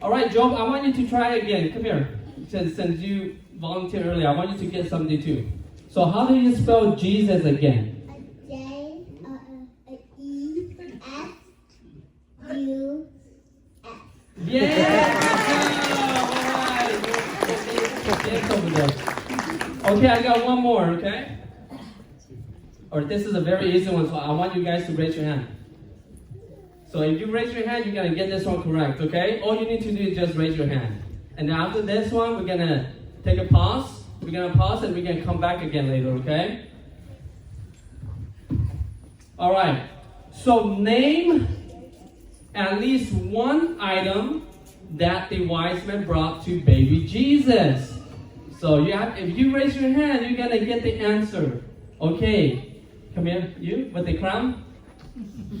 All right, Job, I want you to try again. Come here. Since, since you volunteered earlier, I want you to get something too. So how do you spell Jesus again? A J, uh, uh, a E, S, U, S. Yeah, good job. All right. Yes, over there. Okay, I got one more, okay? Or this is a very easy one, so I want you guys to raise your hand. So if you raise your hand, you're gonna get this one correct, okay? All you need to do is just raise your hand. And then after this one, we're gonna take a pause. We're gonna pause and we're gonna come back again later, okay? All right. So name at least one item that the wise men brought to baby Jesus. So you have, if you raise your hand, you're gonna get the answer. Okay. Come here, you with the crown.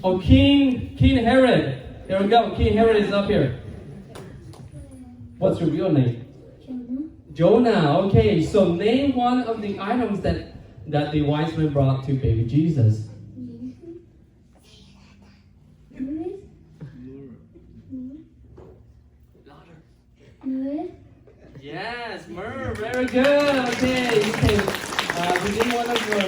Oh, King, King Herod. Here we go. King Herod is up here. What's your real name? Jonah. Jonah. Okay, so name one of the items that, that the wise men brought to baby Jesus. Yes, myrrh. Very good. Okay, you can uh, begin one of your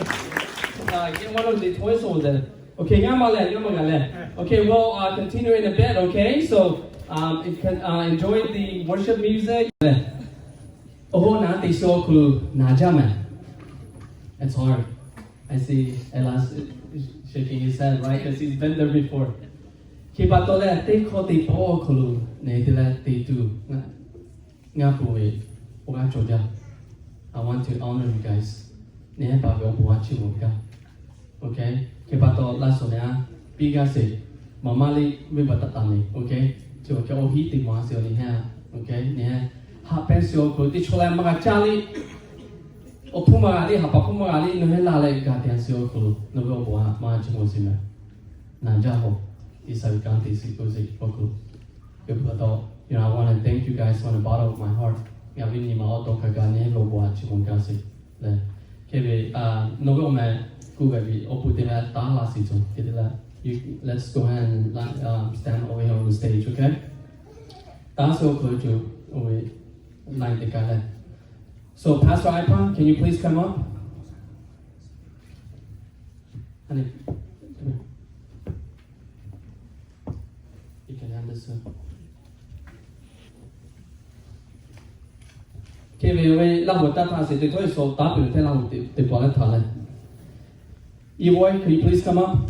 uh, get one of the toys over there. Okay, ngaˇ maˇ leh, ngaˇ maˇ g'a leh. Okay, we'll uh, continue in a bit. Okay, so um, you can uh, enjoy the worship music. Oˇ hoˉ naˉ teˇ shu awˬ hk'aw lo naˍ jaˇ mehˍ. It's hard. I see Ella shaking his head, right? Because he's been there before. Hk'e pa taw leh teˇ hkawˇ teˇ pawˆ awˬ hk'aw lo nehˬ te leh te tuˬ ngaˇ pon ve awˬ g'aˇ cawˬ jaˇ. I want to honor you guys. Nehˬ hehˉ pa ve awˬ bon a chi mawˬ gaˇ. Okay. Hk'e pa taw laˇ suhˍ nehˬ a piˇ gaˇ sheˍ. Maˍ maˇ liˇ venˇ baˆ taˍ taˍ nehˬ. Okay. Chi awˬ hk'e awˬ hiˉ te maˍ a sheˍ awˬ nehˬ hehˉ. Okay. Nehˬ hehˉ haꞈ pehnˇ sheˍ awˬ hk'aw lo teˇ chaw leh maˇ g'a caˇ liˇ awˬ hpfuhˇ maˇ g'a liˇ, haꞈ paˍ hpfuhˇ maˇ g'a liˇ, nawˬ hehˉ laˇ leh ga te a sheˍ awˬ hk'aw lo nawˬ ve awˬ bon a maˇ chi mawˬ sheˍ mehˍ. Naˍ jaˇ hawˬ, te sa ve kanˉ te sheˍ k'oˆ sheˍ awˬ hk'aw lo. Hk'e pa taw, you know, I want to thank you guys from the bottom of my heart. Ngaˬ ve nyi ma awˬ to hk'a gaˬ nehˬ hehˉ ve awˬ bon a chi mawˬ gaˇ sheˍ leh. Hk'e ve, nawˬ ve awˬ meh kuˬ ve ve awˬ pon te leh taˉ laˇ sheˍ cawˬ. Hk'e te leh, let's go ahead and stand over here on the stage, okay? Taˉ sheˍ awˬ hk'aw lo cawˬ ve line te kaꞈ leh. So, Pastor Ipan, can you please come up? Honey, come here. You can have this one. Hk'e ve ve Laˇ huˍ taˇ htaˇ sheˍ te htawˇ, Iˉsaˍreˍlaˆ taˉ peuˬ htaˇ Laˇ huˍ te paw leh htaꞈ leh. Evoy, could you please come up?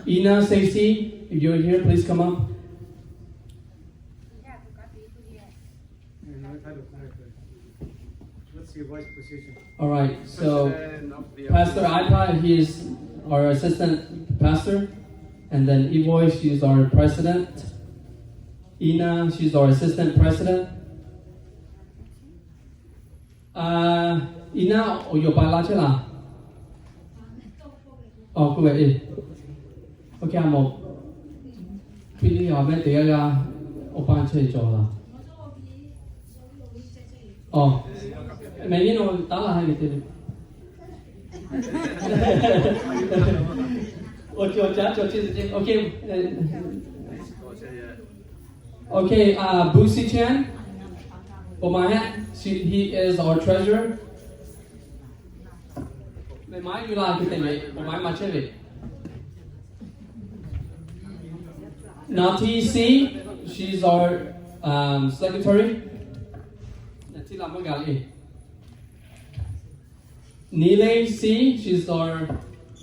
Ina Sesi, if you're here, please come up. What's your vice position? All right, so President of the Pastor Ipan, he is our assistant pastor. And then Evoy, she is our president. Ina, she's our assistant president. Ina, awˬ yawˬ pa laˇ chehˇ laˇ? Awˬ, k'oˆ ve e. Okay, a mawˬ. Piˇ liˇ a mehˆ teˇ g'aˇ g'aˇ awˬ pa chehˇ cawˬ laˇ. Awˬ, mehˍ nyi nawˬ taˉ laˇ ha ve te ve. Okay, awˬ ca cawˬ chehˇ ve. Okay. Okay, uh, Busi Chan. Awˬ ma hehˉ, she, he is our treasurer. Mehˍ ma yuˬ la hk'e te ve, awˬ ma hehˉ ma chehˇ ve. Nati Si, she's our um, secretary. Nati la mawˇ gaˬ le. Nile Si, she's our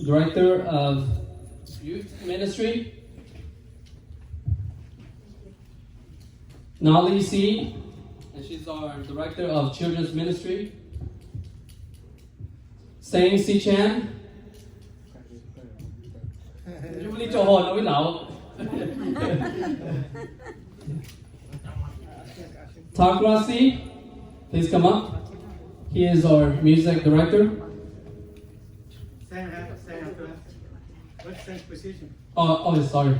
director of youth ministry. Nali C, and she's our director of children's ministry. Sing C Chan. Jubilee cho ho no wi lao. Takra C, please come up. He is our music director. Same, uh, same, uh, what's same position? Oh, oh, sorry.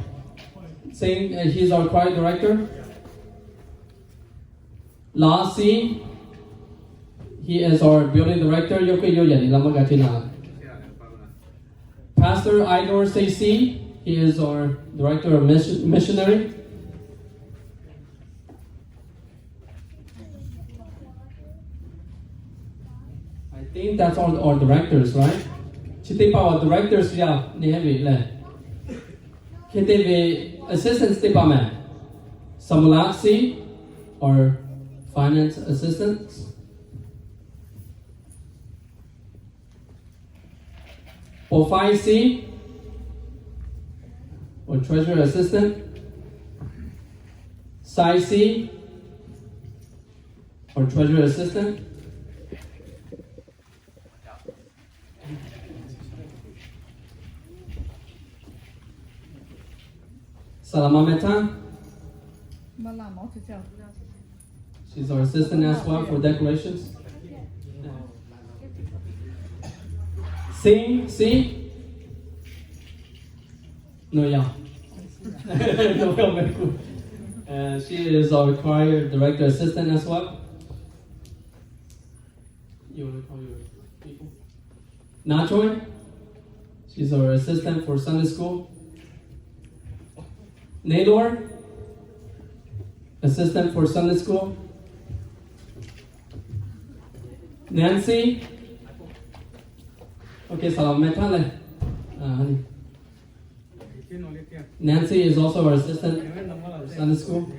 Same, uh, he's our choir director. Last C, he is our building director. Yo ke yo ya ni la ma ga chi na. Pastor Idor C C, he is our director of mission, missionary. I think that's all our directors, right? Chi teˇ hpaˍ awˬ directors ya ni heˆ ve le. Hk'e te ve assistants teˇ hpaˍ meh. Samula C, our finance assistants. Pofai C, or treasurer assistant. Sai C, or treasurer assistant. Salama Meta. She's our assistant as well for decorations. Sing, see? No, yeah. No, yeah, very good. Uh, she is our choir director assistant as well. You want to call your people? Nachoi, she's our assistant for Sunday school. Naylor, assistant for Sunday school. Nancy, okay, salam metan le. Uh, honey. Nancy is also our assistant for Sunday school.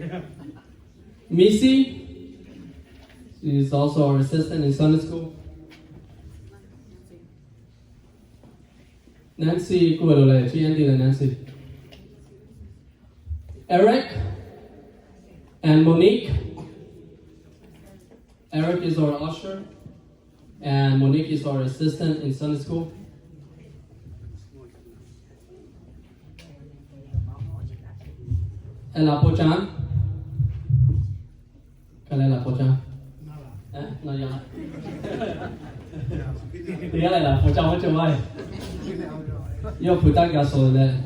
Missy, she is also our assistant in Sunday school. Nancy, ku lo le, chi Andy le Nancy. Eric and Monique. Eric is our usher, and Monique is our assistant in Sunday school. And Lapo Chan. Ka le Lapo Chan. Eh, no, ya. Te ya le Lapo Chan, what you like? Yo, puta gaso le.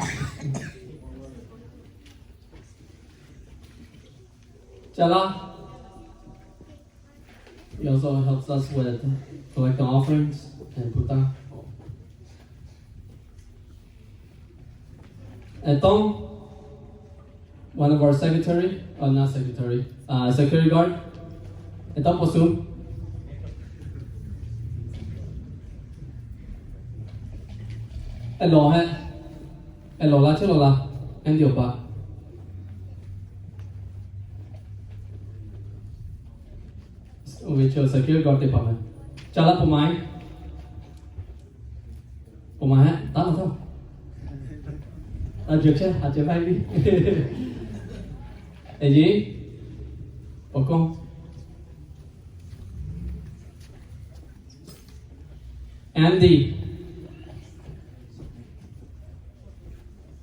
Chala. He also helps us with collecting offerings and puta. And Tong, one of our secretary, oh, not secretary, uh, security guard. And Tong Posu. And Lo, eh, and Lo la, Lo la, and Yoba. Which was a good God department. Chala Pomai. Pomai, ha, ta la ta. Ta jio che, ha che pai bi. E ji. Pokong. Andy.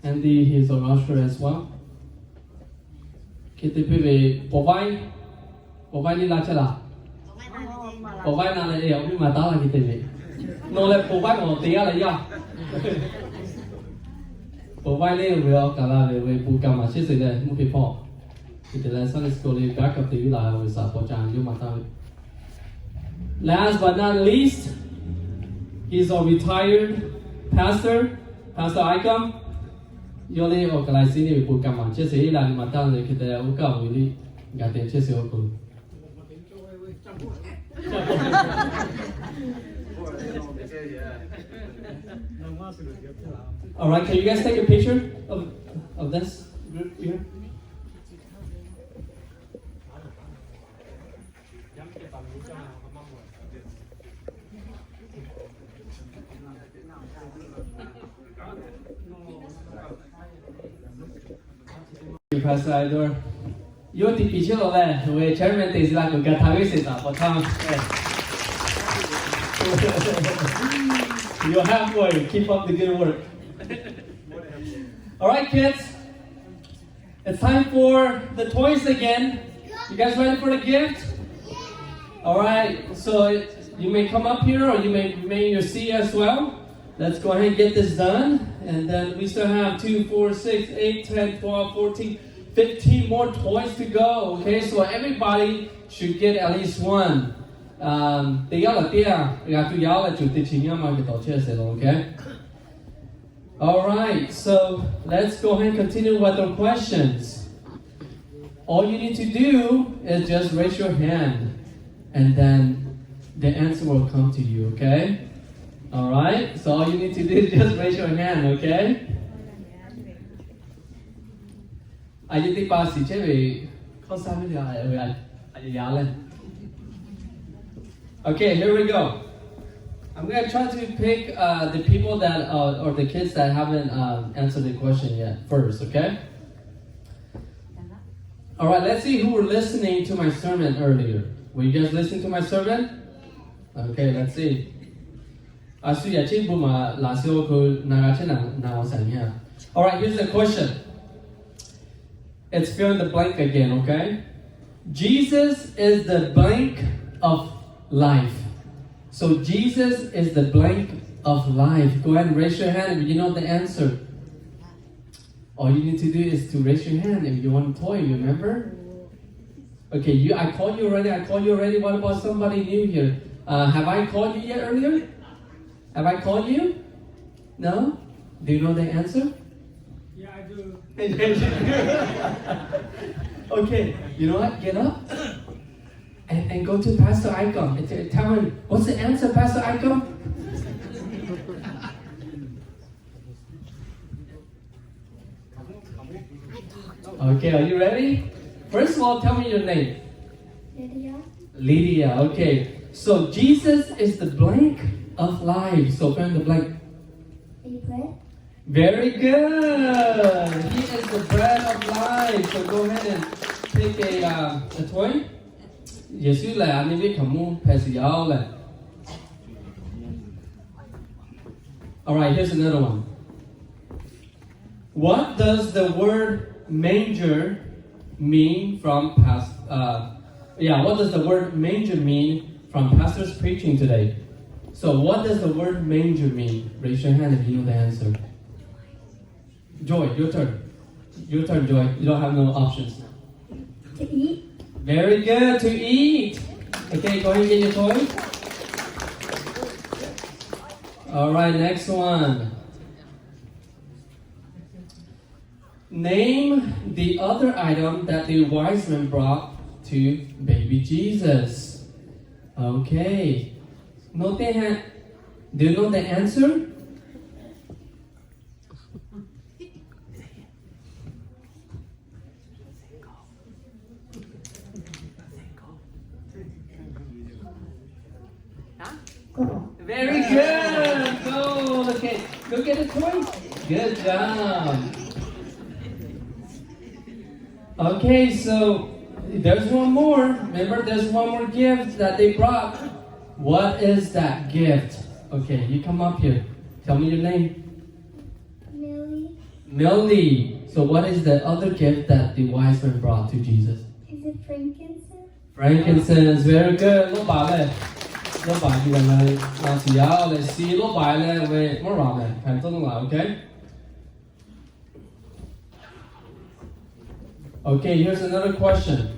Andy, he is a usher as well. Hk'e te piˇ ve pawˍ vaiˇ, pawˍ vaiˇ liˇ la chehˇ laˇ. Pawˍ vaiˇ na leh e awˬ viˉ ma taˉ la hk'e te ve. Nawˬ leh pawˍ vaiˇ awˬ te yaˇ leh yaˇ. Pawˍ vaiˇ le ve awˬ kaˬ la ve ve bon kaꞈ maˍ chehˇ sheˍ leh mvuhˇ hpe hpawˇ. Hk'e te leh Sunday school le back up te yuˇ la ve saˍ pawˍ ca yuˇ ma taˉ ve. Last but not least, he's a retired pastor, Pastor Icom. Yawˇ le awˬ kaˬ la siˉ neˇ ve bon kaꞈ maˍ chehˇ sheˍ la ve maˍ taˉ ve hk'e te oˇ kaˆ ve le gaˬ te chehˇ sheˍ awˬ hk'aw lo. All right, can you guys take a picture of, of this group here? Pastor Idor. Yawˇ teˇ piˍ chehˇ lawˬ leh, awˬ ve chairman te zi la kuiˬ gaˬ htaˇ ve seˍ taˍ paw htaˇ. You're halfway. Keep up the good work. All right, kids. It's time for the toys again. You guys ready for the gift? All right. So you may come up here or you may remain in your seat as well. Let's go ahead and get this done. And then we still have two, four, six, eight, ten, twelve, fourteen, fifteen more toys to go. Okay, so everybody should get at least one. Um, teˇ g'aˇ laˬ teˇ g'aˇ g'a tuˬ yaˇ oˇ leh cuˬ teˇ chi nyiˇ ma ve tawˍ chehˇ sheˍ lawˬ, okay? All right, so let's go ahead and continue with our questions. All you need to do is just raise your hand, and then the answer will come to you, okay? All right, so all you need to do is just raise your hand, okay? A yeˇ teˇ pa shiˍ chehˇ ve hkawˇ saˉ ve a, a, a, a, Okay, here we go. I'm gonna try to pick uh, the people that uh, or the kids that haven't um, answered the question yet first, okay? All right, let's see who were listening to my sermon earlier. Were you guys listening to my sermon? Okay, let's see. A shu yaꞈ chi bon ma laꞈ shiˍ awˬ hk'aw lo na g'a chehˇ na na awˬ shaˍ nyi a. All right, here's the question. It's fill in the blank again, okay? Jesus is the blank of life. So Jesus is the blank of life. Go ahead and raise your hand if you know the answer. All you need to do is to raise your hand if you want a toy, remember? Okay, you, I called you already, I called you already. What about somebody new here? Uh, have I called you yet earlier? Have I called you? No? Do you know the answer? Yeah, I do. Okay, you know what? Get up and, and go to Pastor Icon and t- tell him, what's the answer, Pastor Icon? Okay, are you ready? First of all, tell me your name. Lydia. Lydia, okay. So Jesus is the blank of life. So fill in the blank. Bread. Very good. He is the bread of life. So go ahead and take a, uh, a toy. Yeˍsuˆ lehˬ a nyi viˉ hkaoˍmonˇ hpehꞈ sheˍ yaˇ oˬ leh. All right, here's another one. What does the word manger mean from past? Uh, yeah, what does the word manger mean from pastor's preaching today? So, what does the word manger mean? Raise your hand if you know the answer. Joy, your turn. Your turn, Joy. You don't have no options. To eat. Very good, to eat. Okay, go ahead and get your toy. All right, next one. Name the other item that the wise men brought to baby Jesus. Okay. Note that. Do you know the answer? Very good. Go. Okay. Go get a toy. Good job. Okay, so there's one more. Remember, there's one more gift that they brought. What is that gift? Okay, you come up here. Tell me your name. Millie. Millie. So what is the other gift that the wise men brought to Jesus? Is it frankincense? Frankincense, very good. Loˇ baˬ leh, loˇ baˬ yuˬ leh, na shiˍ yaˇ leh shiˍ loˇ baˬ leh ve mawˇ raˬ leh, hk'aˬ hk'e tawˇ nawˇ la, okay? Okay, here's another question.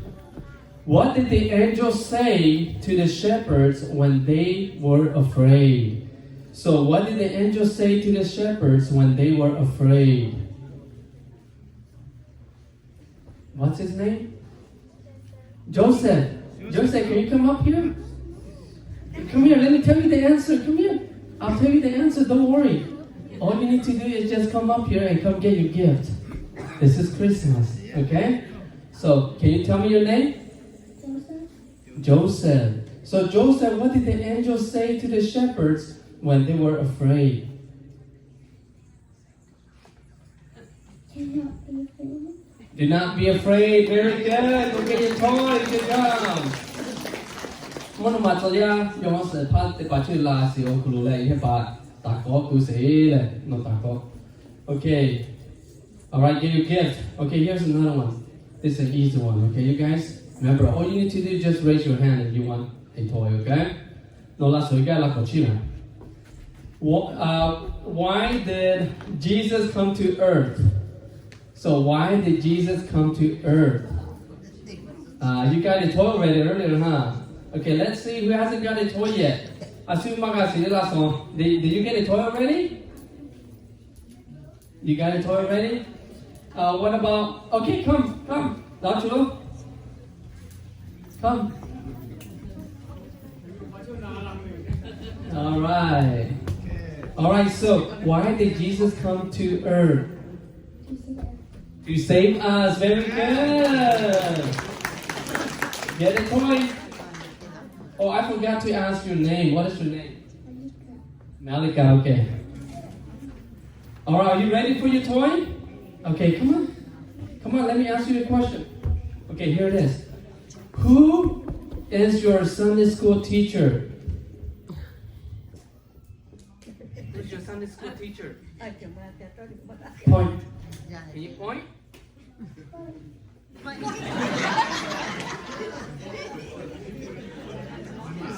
What did the angel say to the shepherds when they were afraid? So, what did the angel say to the shepherds when they were afraid? What's his name? Joseph. Joseph, can you come up here? Come here, let me tell you the answer. Come here. I'll tell you the answer. Don't worry. All you need to do is just come up here and come get your gift. This is Christmas, okay? So, can you tell me your name? Joseph. Joseph. So, Joseph, what did the angel say to the shepherds when they were afraid? Can you help me, please? Do not be afraid. Very good. Go get your toy. Good job. Mvuhˇ naw ma tcuh yaˇ yawˇ hui suhˍ hpaˇ teˇ hpaˍ cuˇ la shiˍ awˬ hk'aw lo leh yehˇ paˍ taˍ kawˆ kuˬ sheˍ leh nawˬ taˍ kawˆ. Okay. All right, get your gift. Okay, here's another one. This is an easy one, okay? You guys, remember, all you need to do is just raise your hand if you want a toy, okay? Nawˬ laꞈ shawˍ gaˇ la kawꞈ chiˇ laˬ. Wh- uh, why did Jesus come to earth? So why did Jesus come to earth? Uh, you got a toy already earlier, huh? Okay, let's see who hasn't got a toy yet. A shu maˇ g'a shiˍ le laˇ shawˍ. Did, did you get a toy already? You got a toy already? Uh, what about, okay, come, come. Laˇ tuˬ lo. Come. All right. All right, so why did Jesus come to earth? To save us. Very good. Get a toy. Oh, I forgot to ask your name. What is your name? Malika, okay. All right, are you ready for your toy? Okay, come on. Come on, let me ask you a question. Okay, here it is. Who is your Sunday school teacher? Who's your Sunday school teacher? Point. Can you point?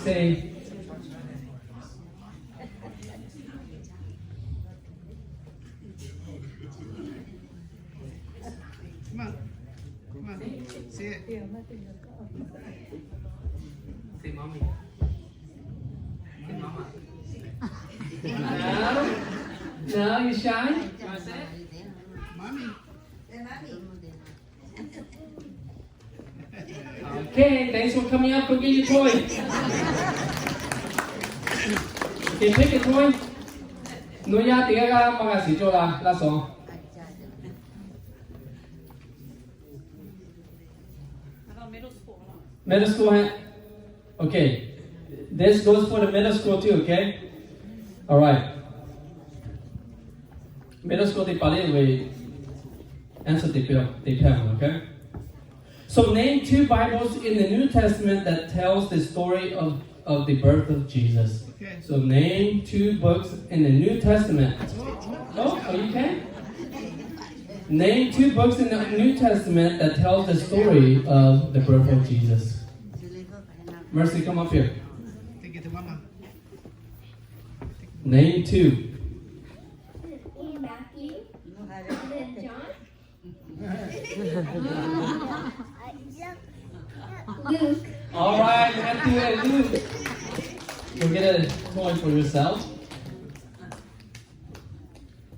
Say. Come on. Come on. Say it. Say mommy. Say mama. No. No, you shy? Mommy. Okay, thanks for coming up. Go get your toy. Okay, pick a toy. Nawˬ yaˇ teˇ g'aˇ g'aˇ maˇ g'a shiˍ cawˇ la, laˇ shawˍ. Middle school, eh? Okay. This goes for the middle school too, okay? All right. Middle school teˇ hpaˍ le ve answer teˇ hpaˍ, teˇ hpaˍ, okay? So name two Bibles in the New Testament that tells the story of, of the birth of Jesus. Okay. So name two books in the New Testament. Oh, oh, you can? Name two books in the New Testament that tells the story of the birth of Jesus. Mercy, come up here. Name two. Matthew, and then John. Luke. All right, Matthew and Luke. Go get a toy for yourself.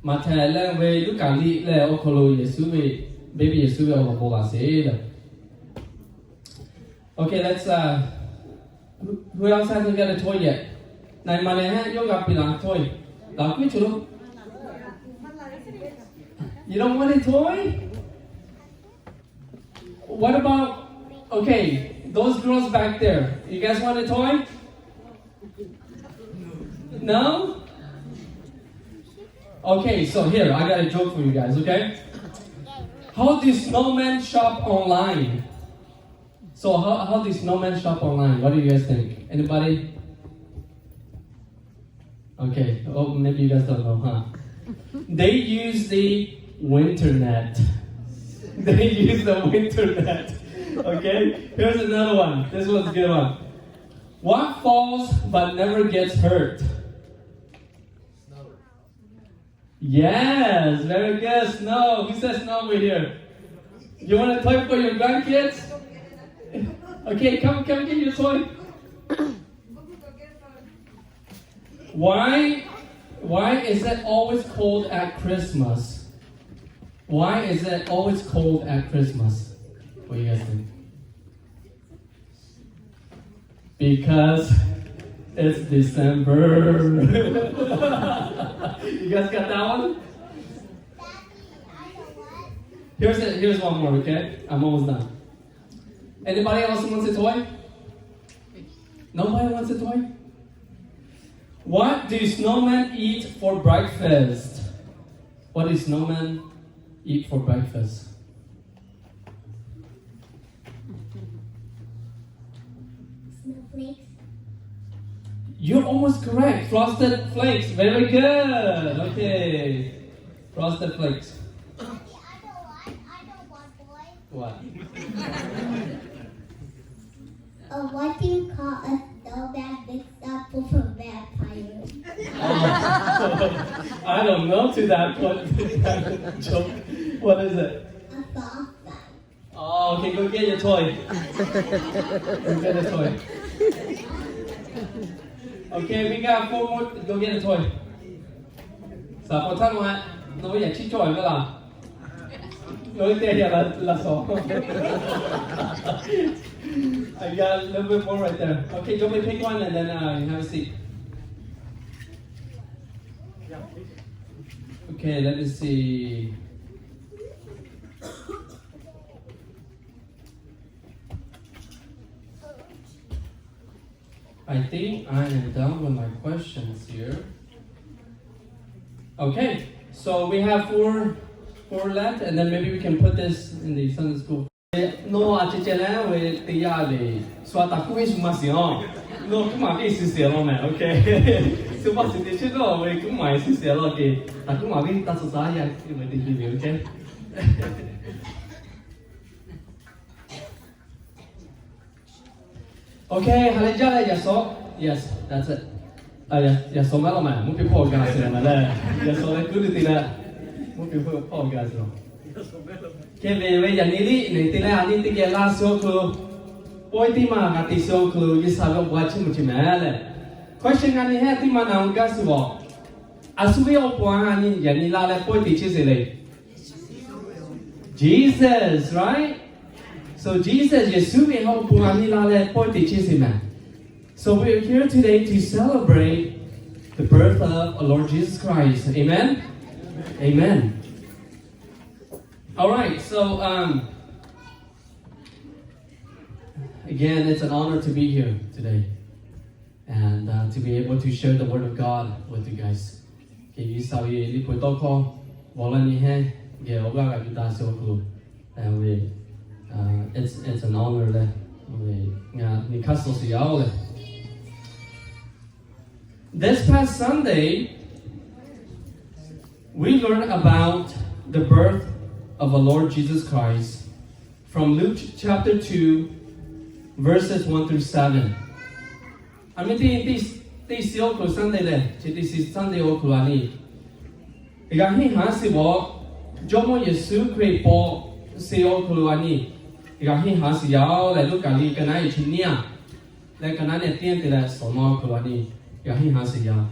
Maꞈhtehˍ leh ve Luˉkaˍ liꞈ leh awˬ hk'aw lo Yeˍsuˆ ve, baby Yeˍsuˆ ve awˬ lawn bon laˬ sheˍ leh. Okay, let's, uh, who, who else hasn't got a toy yet? Naˍ ma lehˬ, yawˇ g'a piˇ laˬ toy. Laˬ kuiˉ co lo. You don't want a toy? What about, okay, those girls back there? You guys want a toy? No? Okay, so here, I got a joke for you guys, okay? How do snowmen shop online? So how, how do snowmen shop online? What do you guys think? Anybody? Okay. Oh, maybe you guys don't know, huh? They use the winternet. They use the winternet. Okay? Here's another one. This one's a good one. What falls but never gets hurt? Yes, very good. Snow. Who says snow over here? You want a toy for your grandkids? Okay, come, come get your toy. Why, why is it always cold at Christmas? Why is it always cold at Christmas? What do you guys think? Because it's December. You guys got that one? Here's it. Here's one more, okay? I'm almost done. Anybody else wants a toy? Nobody wants a toy? What do snowmen eat for breakfast? What do snowmen eat for breakfast? Snowflakes. You're almost correct. Frosted Flakes. Very good. Okay. Frosted Flakes. Daddy, I know what, I know what, boy. What? Uh, what do you call a snowman mixed up with a vampire? Oh, I don't know to that one. Joke. What is it? A frostbite. Oh, okay, go get your toy. Go get a toy. Okay, we got four more. Go get a toy. Saˍ hpaw htaˇ nawˬ ve yaꞈ chiˇ cawˬ ve laˇ. Nawˬ ve teˇ yanˇ laˬ shawˍ. I got a little bit more right there. Okay, you want me to pick one and then uh, you have a seat. Okay, let me see. I think I am done with my questions here. Okay, so we have four, four left, and then maybe we can put this in the Sunday school. Nawˬ a ceh ceh leh ve teˇ yanˇ le, shu a taˍ kuˉ ve shu maˇ shiˍ-oˬ. Nawˬ kuˉ maˍ ve suh shiˍ law mehˍ, okay. Shu maˇ shiˍ te chi nawˬ ve kuˉ maˍ ve suh shiˍ law ke, taˍ kuˉ maˍ ve taˇ suh shaˉ yaˇ ve teˇ ceuˬ ve, okay. Okay, ha lehˬ jaˇ leh yaꞈ shaw. Yes, that's it. Yaꞈ shaw maˇ law mehˍ, mvuhˇ piˇ hpawˇ ga shiˍ law mehˍ leh, yaꞈ shaw leh kuˉ te te leh, mvuhˇ piˇ hpawˇ ga shiˍ law. Hk'e ve ve yaꞈ nyi liˇ neˬ te leh a nyi teˇ geh laˇ shiˍ awˬ hk'aw lo, pawehˇ teˇ maˬ g'a te shiˍ awˬ hk'aw lo, G'uiˬ sha ve awˬ bon a chiˇ mvuh chi mehˍ leh, question a nyi heˆ teˇ maˬ na gaˇ shiˍ vaˬ. A shu ve awˬ pon a nyi yaꞈ nyi la leh pawehˇ te chiˇ sheˍ le. Jesus, right? So Jesus, Yeˍsuˆ ve awˬ pon a nyi la leh pawehˇ te chiˇ sheˍ mehˍ. So we are here today to celebrate the birth of our Lord Jesus Christ. Amen? Amen. All right, so um, again, it's an honor to be here today and uh, to be able to share the word of God with you guys. Ke G'uiˬ sha ve liꞈ hpu tawˇ hkawˇ g'awˬ la nyi heˆ geh awˬ g'aˇ g'a yuˬ taˍ shiˍ awˬ hk'aw lo, it's, it's an honor leh, ngaˬ nyi hk'aˇ suh shiˍ yaˇ oˬ leh. This past Sunday, we learned about the birth of our Lord Jesus Christ from Luke chapter two, verses one through seven. A miˇ teˇ, teˇ shiˍ awˬ hk'aw lo Sunday leh, chi teˇ shiˍ Sunday awˬ hk'aw lo a nyi g'a henˇ haˉ shiˍ vaˬ. Jawˇmawˇ Yeˍsuˆ Hkriꞈ paw shiˍ awˬ hk'aw lo a nyi g'a henˇ haˉ shiˍ yaˇ oˬ leh, Luˉkaꞈ liꞈ ka naˉ e chi nyiˇ a leh ka naˉ nehˬ teˇ yanˇ te leh suhˍ ma awˬ hk'aw lo a nyi g'a henˇ haˉ shiˍ yaˇ.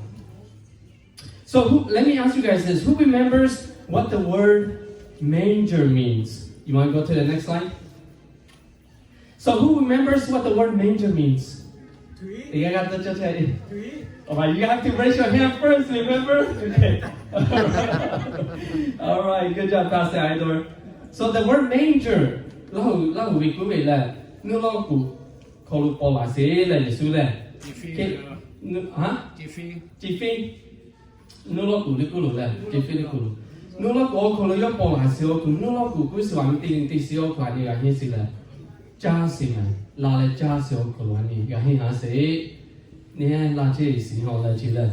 So who, let me ask you guys this. Who remembers what the word manger means? You want to go to the next slide? So who remembers what the word manger means? Three. Three. Oh, you have to raise your hand first, remember? Okay. All right, good job, Pastor Idor. So the word manger, Laˇ huˍ, Laˇ huˍ ve kuˉ ve leh, nuˇ lawˇ kuˬ hk'aw lo paw laˬ sheˍ leh Yeˍsuˆ leh. Ci fiˇ. Nuˇ lawˇ kuˬ liˇ kuˉ lo leh, ci fiˇ liˇ kuˬ lo. Nuˇ lawˇ kuˬ awˬ hk'aw lo yawˇ paw laˬ sheˍ awˬ hk'aw lo, nuˇ lawˇ kuˬ kuˉ shiˍ a miˇ teˇ nyi teˇ shiˍ awˬ hk'aw lo a nyi g'a henˇ shiˍ leh, caˇ shiˍ mehˍ, la leh caˇ shiˍ awˬ hk'aw lo a nyi g'a henˇ haˉ sheˍ. Neˇ hehˉ la ceˇ shiˍ haw leh ce leh.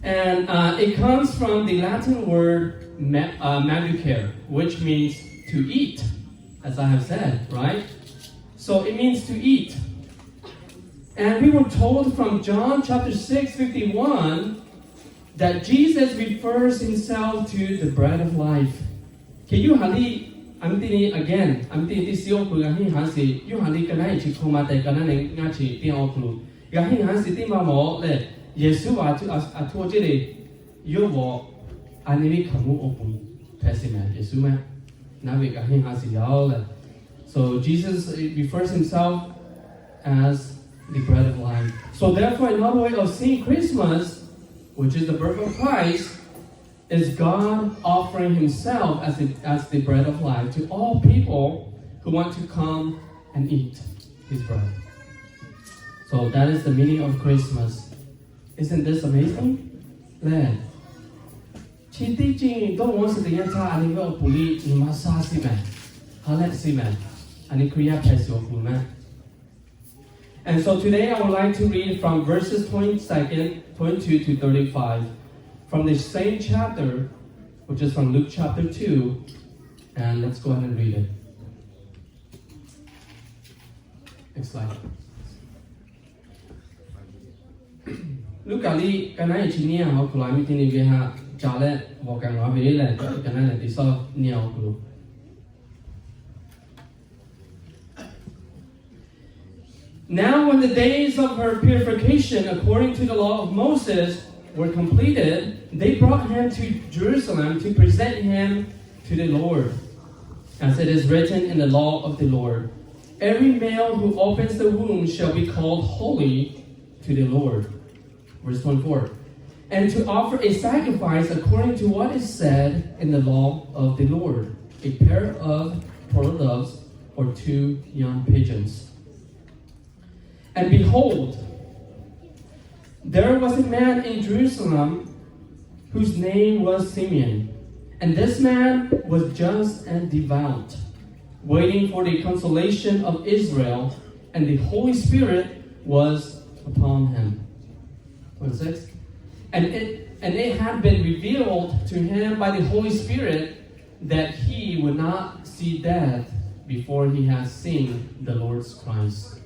And uh, it comes from the Latin word ma- uh, manucare, which means to eat, as I have said, right? So it means to eat. And we were told from John chapter six fifty-one that Jesus refers himself to the bread of life. Ke Yoˇhanˬ liˇ, a miˇ teˇ nyi again, a miˇ teˇ nyi teˇ shiˍ awˬ hk'aw lo g'a henˇ haˉ sheˍ, Yoˇhanˬ liˇ ka naˉ e chi hkawˇ ma tehꞈ ka naˉ nehˬ ngaˇ chi teˇ awˬ hk'aw lo g'a henˇ haˉ sheˍ teˇ maˇ mawˬ leh, Yeˍsuˆ a htoꞈ ceˇ le, yawˇ g'awˬ a nyi ve hkaoˍmonˇ awˬ pon hpehꞈ sheˍ mehˍ Yeˍsuˆ mehˆ. Naˉ ve g'a henˇ haˉ sheˍ yaˇ oˬ leh. So Jesus refers himself as the bread of life. So therefore, another way of seeing Christmas, which is the birth of Christ, is God offering himself as the, as the bread of life to all people who want to come and eat his bread. So that is the meaning of Christmas. Isn't this amazing? Leh, chi teˇ ceuˬ dawˇ g'awˇ suh teˇ yanˇ htaˇ a nyi ve awˬ pon liˇ nyi ma sha shiˍ mehˍ, ha lehˆ shiˍ mehˍ, a nyi Hkriꞈ yaˇ hpehꞈ shiˍ awˬ pon mehˍ. And so today I would like to read from verses twenty-second, twenty-two to thirty-five, from the same chapter, which is from Luke chapter two. And let's go ahead and read it. Next slide. Luˉkaꞈ liꞈ ka naˉ e chi nyiˇ a awˬ hk'aw lo a miˇ teˇ nyi ve haꞈ ca leh, bawˬ kaꞈ ngaˬ ve lehˬ, ka naˉ e teˇ sawˉ nyiˇ a awˬ hk'aw lo. Now, when the days of her purification according to the law of Moses were completed, they brought him to Jerusalem to present him to the Lord, as it is written in the law of the Lord. Every male who opens the womb shall be called holy to the Lord. Verse twenty-four. And to offer a sacrifice according to what is said in the law of the Lord, a pair of turtle doves or two young pigeons. And behold, there was a man in Jerusalem whose name was Simeon. And this man was just and devout, waiting for the consolation of Israel, and the Holy Spirit was upon him. Twenty-six. And it, and it had been revealed to him by the Holy Spirit that he would not see death before he had seen the Lord's Christ.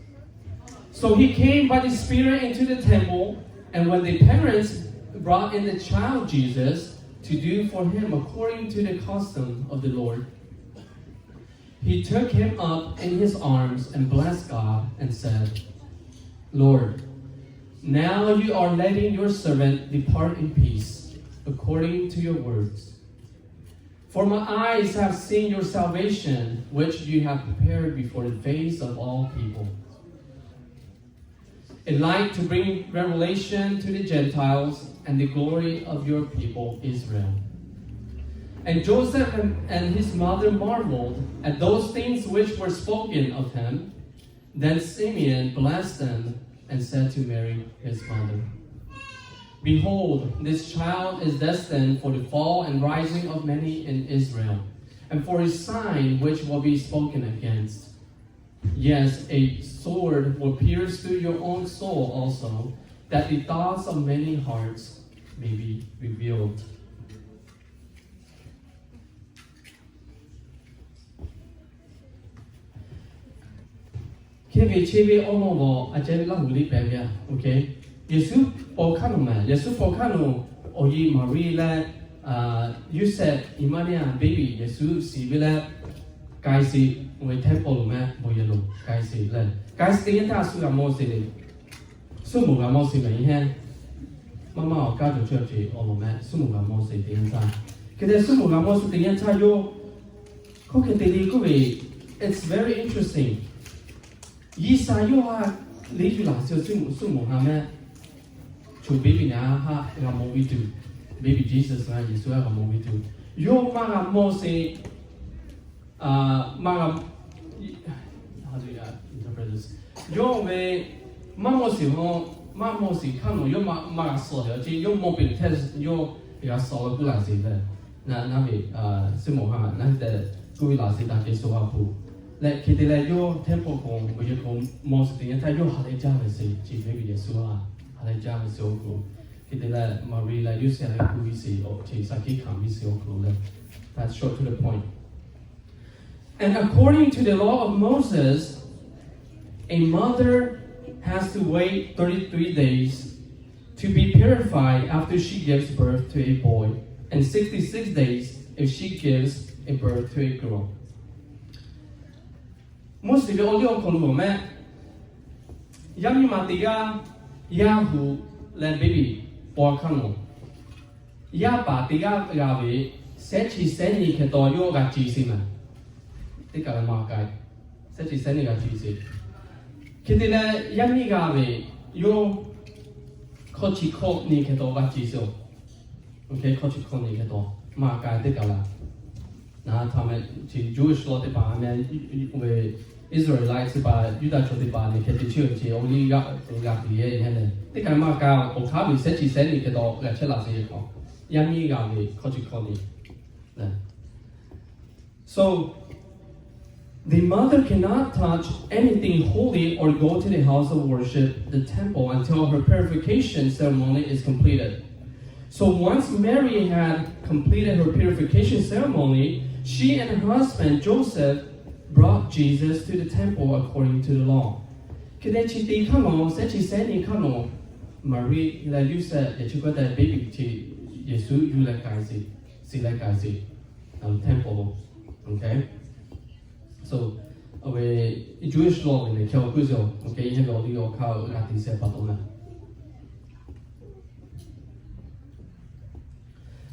So he came by the Spirit into the temple, and when the parents brought in the child Jesus to do for him according to the custom of the Lord, he took him up in his arms and blessed God and said, Lord, now you are letting your servant depart in peace, according to your words. For my eyes have seen your salvation, which you have prepared before the face of all people, a light to bring revelation to the Gentiles and the glory of your people Israel. And Joseph and, and his mother marveled at those things which were spoken of him. Then Simeon blessed them and said to Mary, his mother, Behold, this child is destined for the fall and rising of many in Israel, and for a sign which will be spoken against. Yes, a sword will pierce through your own soul also, that the thoughts of many hearts may be revealed. Hk'e ve chi ve awˬ lawn g'awˬ a ceh ve Laˇ huˍ liꞈ pehꞈ ve a. Yeˍsuˆ paw hkaˇ nawˬ ma, Yeˍsuˆ paw hkaˇ nawˬ awˬ yiˇ Maˍriˆ leh Yoˇsehꞈ iˉ maˇ neˇ a baby Yeˍsuˆ shiˍ ve leh, k'ai shiˍ ve temple lo meh bon yehˬ lo k'ai shiˍ leh, k'ai shiˍ teˇ yanˇ htaˇ suh g'a mawˇ sheˍ le. Suhˉ moˍ g'a mawˇ sheˍ meh iˉ hehnˇ. Maˇ maˇ awˬ kaˉ cawˬ chehˇ awˬ ceuˬ awˬ lawn meh suhˉ moˍ g'a mawˇ sheˍ teˇ yanˇ htaˇ. Hk'e te suhˉ moˍ g'a mawˇ sheˍ teˇ yanˇ htaˇ yoˬ. Hk'oˆ hk'e te le k'oˆ ve, it's very interesting. Yiˇsaˍ yawˇ ha liˇ yuˬ laˬ sheˍ suhˉ moˍ, suhˉ moˍ ha meh. Choˬ baby na haˆ g'a mawˇ ve tuˬ, baby Jesus na Yeˍsuˆ haˆ g'a mawˇ ve tuˬ, yawˇ maˇ g'a mawˇ sheˍ. Maˇ g'a, how do you interpret this? Yawˇ ve maˇ mawˇ sheˍ hawˉ, maˇ mawˇ sheˍ hk'aˇ nawˬ yawˇ maˇ, maˇ g'a suh leh a ce yawˇ mawˇ peuˬ htaˇ yawˇ g'a suh leh k'oˆ laˬ sheˍ leh, naˉ ve suhˉ moˍ ha naˉ te k'oˆ ve laˬ sheˍ taˍ ke suh ha hpu leh hk'e te leh yawˇ temple k'o, bon yehˬ k'o mawˇ sheˍ teˇ yanˇ htaˇ yawˇ ha leh jaˇ ve sheˍ, chi baby Yeˍsuˆ ha ha leh jaˇ ve sheˍ awˬ hk'aw lo, hk'e te leh Maˍriˆ leh Yoˇsehꞈ leh k'oˆ ve sheˍ awˬ chi Saˍ hkiˆ hkanˍ ve sheˍ awˬ hk'aw lo leh, that's short to the point. And according to the law of Moses, a mother has to wait thirty-three days to be purified after she gives birth to a boy, and sixty-six days if she gives a birth to a girl. Moˉseˍ ve awˬ liˇ awˬ hk'aw lo meh, yaˇ miˇ ma teˇ g'aˇ yaˇ hu leh baby paw hkaˇ nawˬ, yaˇ paˍ teˇ g'aˇ g'a ve, shehˉ chi shehˉ nyi hk'e taw yawˇ g'a ci sheˍ meh. Teˇ kaꞈ leh maˇ k'ai, shehˉ chi shehˉ nyi g'a ci sheˍ. Hk'e te leh yaˇ miˇ g'a ve, yawˇ hkawˇ chi hkawˇ nyi hk'e taw g'a ci sheˍ oˬ. Hkawˇ chi hkawˇ nyi hk'e taw maˇ k'ai teˇ kaꞈ leh, naˉ htaˇ meh chi Jewish law teˇ hpaˍ meh, ve Israelite teˇ hpaˍ, Yuˇdaꞈ chaw teˇ hpaˍ nyi hk'e te chi ve ce awˬ liˇ g'aˇ g'a tuˬ yehˬ hehnˇ leh teˇ kaꞈ maˇ k'ai, awˬ hk'aˇ ve shehˉ chi shehˉ nyi hk'e taw g'a chehˇ laˬ sheˍ k'o, yaˇ miˇ g'a ve hkawˇ chi hkawˇ nyi. So The mother cannot touch anything holy or go to the house of worship, the temple, until her purification ceremony is completed. So once Mary had completed her purification ceremony, she and her husband Joseph brought Jesus to the temple according to the law. Hk'e te chi teˇ hk'aˇ nawˬ sehˉ chi sehˉ nyi hk'aˇ nawˬ, Maˍriˆ leh Yoˇsehꞈ yehˬ chi k'oˆ tehꞈ baby chi Yeˍsuˆ yuˇ leh k'ai sheˍ, shiˍ leh k'ai sheˍ, temple lo. Okay, so a ve Jewish law ve le hk'e awˬ kuˇ sheˍ, okay, yehˬ ve awˬ liˇ awˬ hk'aˇ g'a te sheˍ pa taw meh.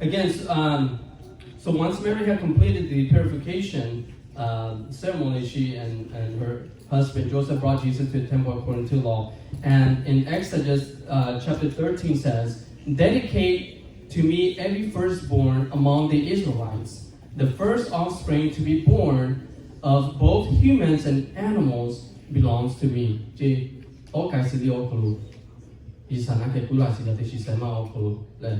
Again, so, um, so once Mary had completed the purification, um, ceremony, she and, and her husband Joseph brought Jesus to the temple according to law. And in Exodus, uh, chapter thirteen says, "Dedicate to me every firstborn among the Israelites. The first offspring to be born of both humans and animals belongs to me." Chi awˬ k'ai sheˍ liˇ awˬ hk'aw lo, G'uiˬsha naˉ hk'e kuˇ laˇ sheˍ yaˇ teˇ chi sehˉ maˇ awˬ hk'aw lo lehˬ,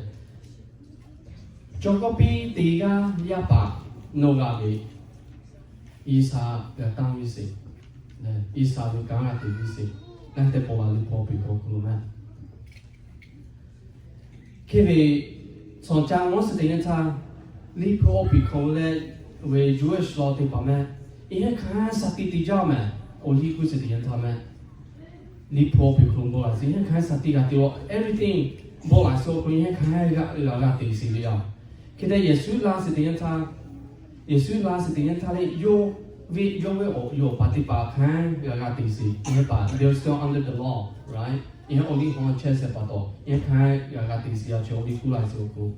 chaw kawˇ piˇ teˇ g'aˇ yaˇ paˍ nawˬ g'a ve, G'uiˬsha g'a tanˇ ve sheˍ, G'uiˬsha ve kanˉ g'a te ve sheˍ, naˉ te paw la liˇ hpaw piˇ hk'aw hk'aw lo meh. Hk'e ve, shawˍ ca mawˇ shiˍ teˇ yanˇ htaˇ, liˇ hpu awˬ piˍ hk'aw leh ve Jewish law teˇ hpaˍ meh, yehˬ hk'aˇ sha tiˇ te jaˇ meh, awˬ liˇ kuˇ shiˍ teˇ yanˇ htaˇ meh, liˇ hpu awˬ piˍ hk'aw lo bon laꞈ sheˍ, yehˬ hk'aˇ sha tiˇ g'a te-o, everything bon laꞈ sheˍ awˬ hk'aw lo yehˬ hk'aˇ g'a g'a te sheˍ ve yoˬ. Hk'e te Yeˍsuˆ laˇ shiˍ teˇ yanˇ htaˇ, Yeˍsuˆ laˇ shiˍ teˇ yanˇ htaˇ leh yawˇ ve, yawˇ ve awˬ, yawˇ paˍ teˇ hpaˍ hk'aˇ g'a g'a te sheˍ, yehˬ paˍ, they're still under the law, right? Yehˬ awˬ liˇ hk'aw chehˇ sheˍ pa taw, yehˬ hk'aˇ g'a g'a te sheˍ yaˇ chi awˬ liˇ kuˇ laꞈ sheˍ awˬ hk'aw lo.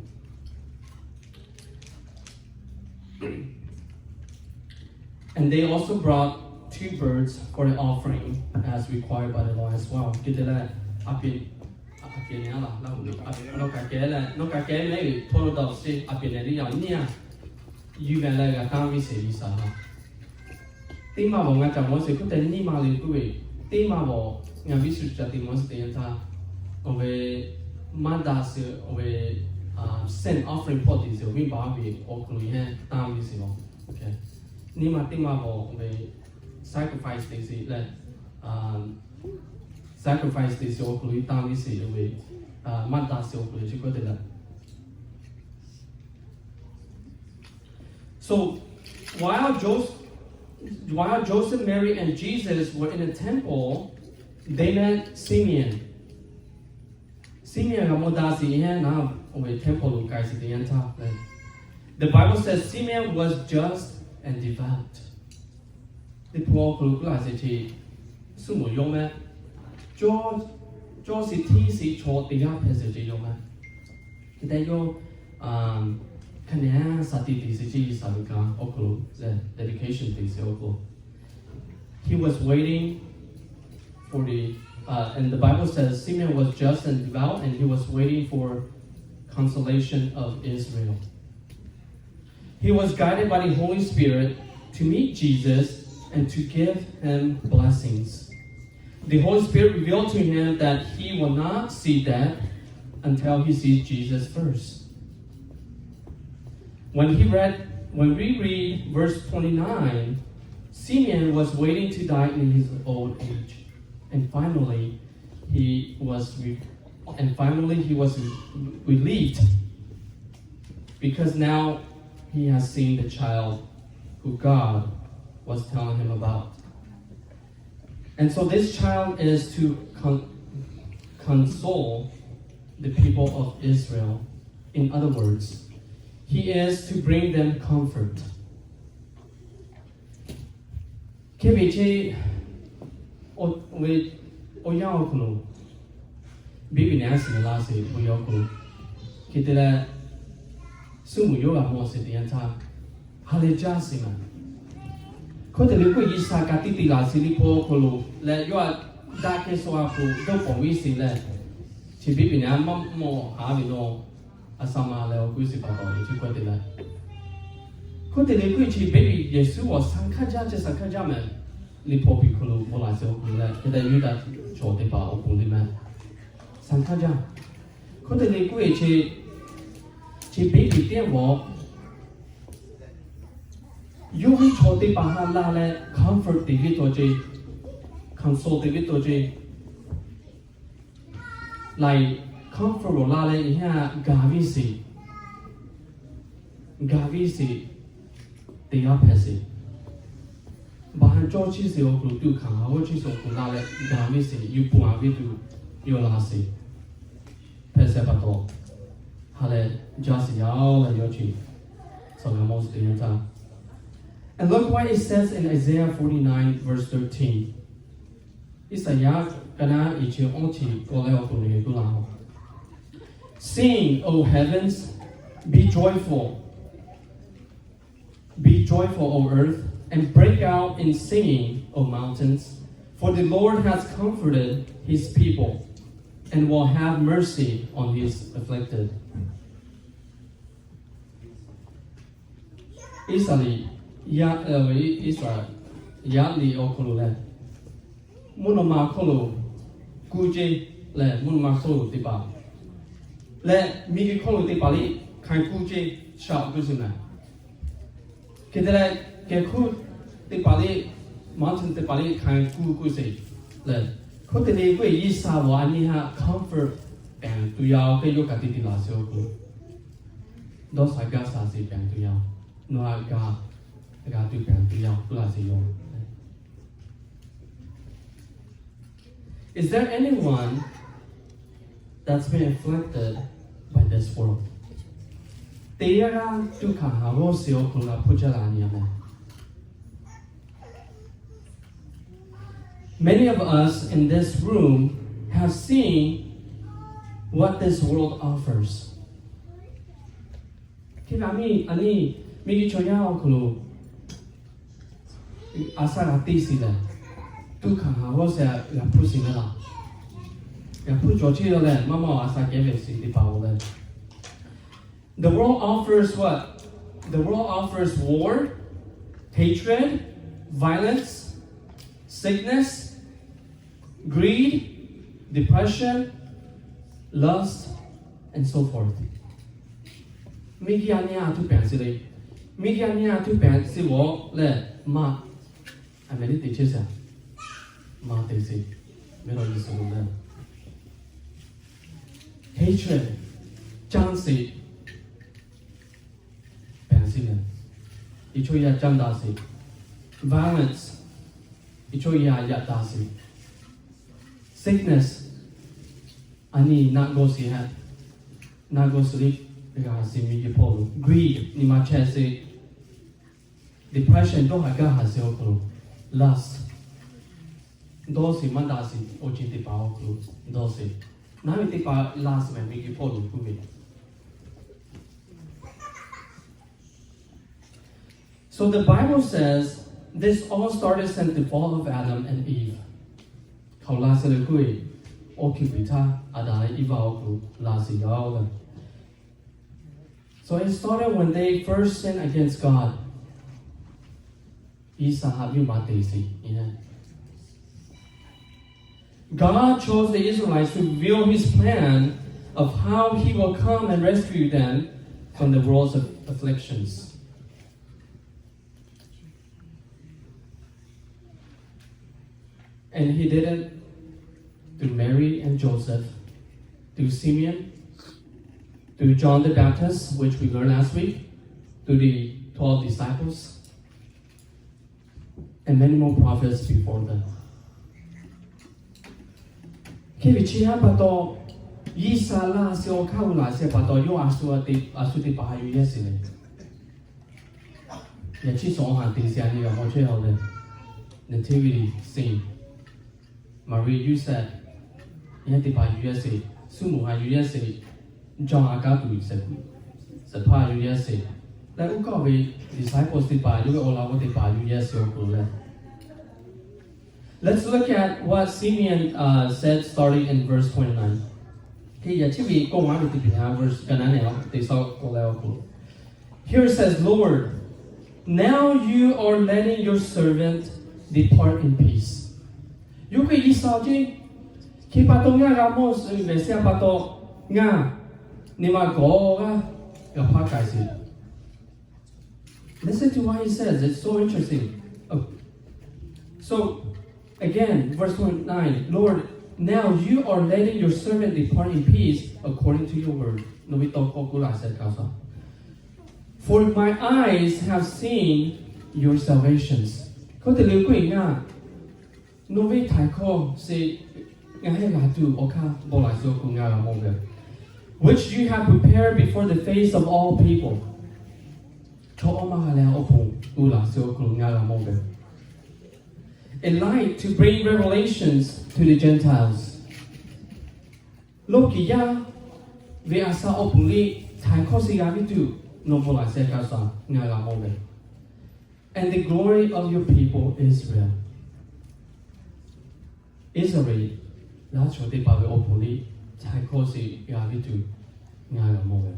And they also brought two birds for the offering, as required by the law as well. Hk'e te leh, a pehˍ, a pehˍ ne a laˬ, nawˬ kaꞈ kehˉ leh, nawˬ kaꞈ kehˉ meh ve hpaw lo dawˬ sheˍ, a pehˍ ne liˇ yaˇ nyiˇ yaˇ yuˬ meh leh g'a tanˇ ve sheˍ G'uiˬsha htaꞈ. Teˇ maˇ bawˬ ngaˬ caꞈ mawˇ sheˍ hk'oˆ te nyiˇ maˇ le k'oˆ ve, teˇ maˇ bawˬ ngaˬ viˉ shu ca te mawˇ sheˍ teˇ yanˇ htaˇ, awˬ ve maˇ daꞈ sheˍ, awˬ ve sin offering hpawˇ te sheˍ awˬ viˉ baˬ ve awˬ hk'aw lo yehˬ tanˇ ve sheˍ law. Nyiˇ maˇ teˇ maˇ bawˬ awˬ ve sacrifice te sheˍ leh, sacrifice te sheˍ awˬ hk'aw lo yehˬ tanˇ ve sheˍ ve, maˇ daꞈ sheˍ awˬ hk'aw lo chi k'oˆ te leh. So while Joseph, while Joseph, Mary, and Jesus were in the temple, they met Simeon. Simeon g'a mawˇ daꞈ sheˍ yaˇ naˉ, awˬ ve temple lo k'ai sheˍ teˇ yanˇ htaˇ, the Bible says Simeon was just and devout. Teˇ hpu awˬ hk'aw lo kuˇ laꞈ sheˍ chi, suhˉ moˍ yawˇ meh, cawˇ, cawˇ sheˍ hteˇ sheˍ chaw teˇ g'aˇ hpehꞈ sheˍ ce yawˇ meh. Hk'e te yawˇ hk'aˬ neˇ sha tiˇ te sheˍ ce G'uiˬsha ve kanˉ awˬ hk'aw lo, dedication te sheˍ awˬ hk'aw lo. He was waiting for the, uh, and the Bible says Simeon was just and devout, and he was waiting for consolation of Israel. He was guided by the Holy Spirit to meet Jesus and to give him blessings. The Holy Spirit revealed to him that he will not see death until he sees Jesus first. When he read, when we read verse twenty-nine, Simeon was waiting to die in his old age. And finally, he was re-, and finally he was relieved because now he has seen the child who God was telling him about. And so this child is to con-, console the people of Israel. In other words, he is to bring them comfort. Hk'e ve ce, awˬ, awˬ yanˇ awˬ hk'aw lo, baby ne a shiˍ la sheˍ awˬ yanˇ awˬ hk'aw lo, hk'e te leh, suhˉ moˍ yawˇ g'a mawˇ sheˍ teˇ yanˇ htaˇ, ha lehˬ jaˇ sheˍ ma. Hk'oˆ te leh k'oˆ G'uiˬsha ka tiˇ te laˬ sheˍ liˇ hpaw awˬ hk'aw lo leh yawˇ a daꞈ kehˬ sawˇ a hpu dawˇ pawˍ viˉ sheˍ leh, chi baby ne a maˇ mawˇ haˍ ve nawˬ, a sha ma leh awˬ kuˇ shiˍ pa taw ve chi k'oˆ te leh, hk'oˆ te leh k'oˆ chi baby Yeˍsuˆ awˬ sha hkaˇ jaˇ, chi sha hkaˇ jaˇ meh. Liˇ hpaw piˇ hk'aw lo bon laˬ sheˍ awˬ hk'aw lo leh hk'e te Yuˇdaꞈ chaw teˇ hpaˍ awˬ pon le meh, sha hkaˇ jaˇ. Hk'oˆ te leh k'oˆ ve chi, chi baby teˇ g'aˇ, Yawˇ ve chaw teˇ hpaˍ htaꞈ la leh comfort te ve taw ce, console te ve taw ce, laiˬ comfort awˬ la leh yaꞈ gaˬ ve sheˍ, gaˬ ve sheˍ, teˇ g'aˇ hpehꞈ sheˍ. Baˬ ha cawˇ chi sheˍ awˬ hk'aw lo tuꞈ hkanˍ ha g'awˇ chi sheˍ awˬ hk'aw lo la leh gaˬ ve sheˍ, yuˬ pon a ve tuˬ yawˇ la sheˍ. Hpehꞈ sheˍ pa taw, ha leh jaˇ sheˍ yaˇ-oˬ leh yawˇ chi, saˍ laꞈ mawˇ suh te yaˇ htaˇ. And look what it says in Isaiah forty-nine, verse thirteen. Iˉsaˍyaˆ ka naˉ iˉ chi awˇ chi k'awꞈ leh awˬ hk'aw lo k'oˆ laˇ-oˬ, Sing, O heavens, be joyful. Be joyful, O earth, and break out in singing, O mountains, for the Lord has comforted his people and will have mercy on his afflicted. Iˉsaˍreˍlaˆ, Iˉsaˍyaˆ liꞈ awˬ hk'aw lo lehˬ, mvuhˇ naw ma hk'oˆ lo kuˇ ceˇ leh, mvuhˇ naw ma hk'oˆ lo teˇ hpaˍ leh, miˬguiˬ hk'oˆ lo teˇ hpaˍ liˇ hkanˍ kuˇ ceˇ, shaꞈ kuˇ sheˍ naˍ. Hk'e te leh, kehˬ hkuˇ teˇ hpaˍ liˇ, mountain teˇ hpaˍ liˇ hkanˍ kuˇ kuˇ sheˍ lehˬ, hk'oˆ te leh k'oˆ ve Iˉsaˍyaˆ a nyi htaꞈ comfort pehˬ tuˬ yaˇ-oˬ hk'e yawˇ kaꞈ teˇ te laˬ sheˍ awˬ hk'aw lo, dawˇ sha gaˇ sha sheˍ pehˬ tuˬ yaˇ-oˬ. Nawˬ htaꞈ gaˬ, gaˬ tuˬ pehˬ tuˬ yaˇ-oˬ k'oˆ laˇ sheˍ yawˇ. Is there anyone that's been afflicted by this world? Teˇ g'aˇ g'aˇ tuꞈ hkanˍ ha g'awˇ sheˍ awˬ hk'aw lo g'a hpuˇ jaˇ la nyi a meh. Many of us in this room have seen what this world offers. Hk'e kaꞈ miˬ a nyi, miˬguiˬ chaw yaˇ awˬ hk'aw lo a shaꞈ g'a te sheˍ lehˬ, tuꞈ hkanˍ ha g'awˇ sheˍ g'a hpuˇ sheˍ ve laˇ. G'a hpuˇ cawˬ cheˇ yaw leh, maˇ maˇ a shaꞈ kehˉ ve sheˍ teˇ hpaˍ-oˬ leh. The world offers what? The world offers war, hatred, violence, sickness, greed, depression, lust, and so forth. Miˬguiˬ a nyi a tuꞈ pehˬ sheˍ le. Miˬguiˬ a nyi a tuꞈ pehˬ sheˍ g'awˇ leh maˇ, a meh liˇ te chehˇ sheˍ, maˇ te sheˍ, meh la Yeˍsuˆ lo leh, hatred, canˍ sheˍ, pehˬ sheˍ leh, iˉ chaw yaˇ canˍ daꞈ sheˍ, violence, iˉ chaw yaˇ yaꞈ daꞈ sheˍ, sickness, a nyi naˆ gawˇ sheˍ ha, naˆ gawˇ sheˍ liˇ g'a sheˍ miˬguiˬ hpawˇ lo, greed, nyi ma chehˇ sheˍ, depression, dawˇ haˍ gaˇ haˍ sheˍ awˬ hk'aw lo, lust, dawˇ sheˍ maˇ daꞈ sheˍ awˬ ceuˬ teˇ hpaˍ awˬ hk'aw lo dawˇ sheˍ. Naˉ ve teˇ hpaˍ lust meh miˬguiˬ hpawˇ lo kuˇ ve. So the Bible says this all started since the fall of Adam and Eve. Hk'aˬ la sheˍ le k'oˆ ve, awˬ hkiˬ piˍ htaˇ Aˍdanˍ leh Iˉvaꞈ awˬ hk'aw lo la sheˍ yaˇ-oˬ leh. So it started when they first sinned against God. Iˉsaˍhaˆ viˇ ma te sheˍ. God chose the Israelites to reveal his plan of how he will come and rescue them from the world's afflictions. And he did it through Mary and Joseph, through Simeon, through John the Baptist, which we learned last week, through the twelve disciples, and many more prophets before them. Hk'e ve chi htaꞈ pa taw, Iˉsaˍhaˆ laˇ sheˍ awˬ hk'aˇ g'aw laˬ sheˍ pa taw, yawˇ a shu teˇ hpaˍ yuˬ yehˇ sheˍ le. Yaꞈ chi suhˍ awˬ ha te sheˍ a nyi g'a mawˬ chehˇ a leh, Nativity scene, Maˍriˆ Yoˇsehꞈ, yaˇ teˇ hpaˍ yuˬ yehˇ sheˍ, Suˇ moˍ ha yuˬ yehˇ sheˍ, Jawˇ ha kaˉ tuˬ sheˍ hpaˇ yuˬ yehˇ sheˍ, leh oˇ kaˆ ve disciples teˇ hpaˍ yawˇ ve awˬ laꞈ g'awˇ teˇ hpaˍ yuˬ yehˇ sheˍ awˬ hk'aw lo leh. Let's look at what Simeon uh, said starting in verse twenty-nine. Hk'e yaꞈ chi ve kawˆ maˇ ve teˇ hpaˍ ha verse ka naˉ nehˬ a te shaw k'oˆ leh awˬ hk'aw lo, Here it says, Lord, now you are letting your servant depart in peace. Yawˇ hk'e Iˉsaˍhaˆ ce, hk'e pa taw ngaˬ g'a mawˬ suhˍ ve sheˍ pa taw, ngaˬ nyi ma gawˬ g'aˇ g'a hpaˇ k'ai sheˍ. Listen to what he says. It's so interesting. Oh. So, again, verse twenty-nine, Lord, now you are letting your servant depart in peace according to your word. Nawˬ ve tawˇ hkawˇ k'oˆ laˇ shehˍ hkaˇ suh. For my eyes have seen your salvations. Hk'e te leh k'oˆ ve ngaˬ, nawˬ ve htaiˍ hkawˇ sheˍ ngaˬ heh g'a tuˬ awˬ hk'aˇ bon laꞈ suh awˬ hk'aw lo ngaˬ g'a mawˬ ve, which you have prepared before the face of all people. Chaw awˇ maˇ g'a leh awˬ pon bon laꞈ suh awˬ hk'aw lo ngaˬ g'a mawˬ ve, a light to bring revelations to the Gentiles. Loˇ kiˍ yaˇ ve a sha awˬ pon liˇ htaiˍ hkawˇ sheˍ g'a ve tuˬ, nawˬ bon laꞈ shehˍ hkaˇ suh ngaˬ g'a mawˬ ve, and the glory of your people Israel. Iˉsaˍreˍlaˆ chaw teˇ hpaˍ ve awˬ pon liˇ htaiˍ hkawˇ sheˍ g'a ve tuˬ ngaˬ g'a mawˬ ve.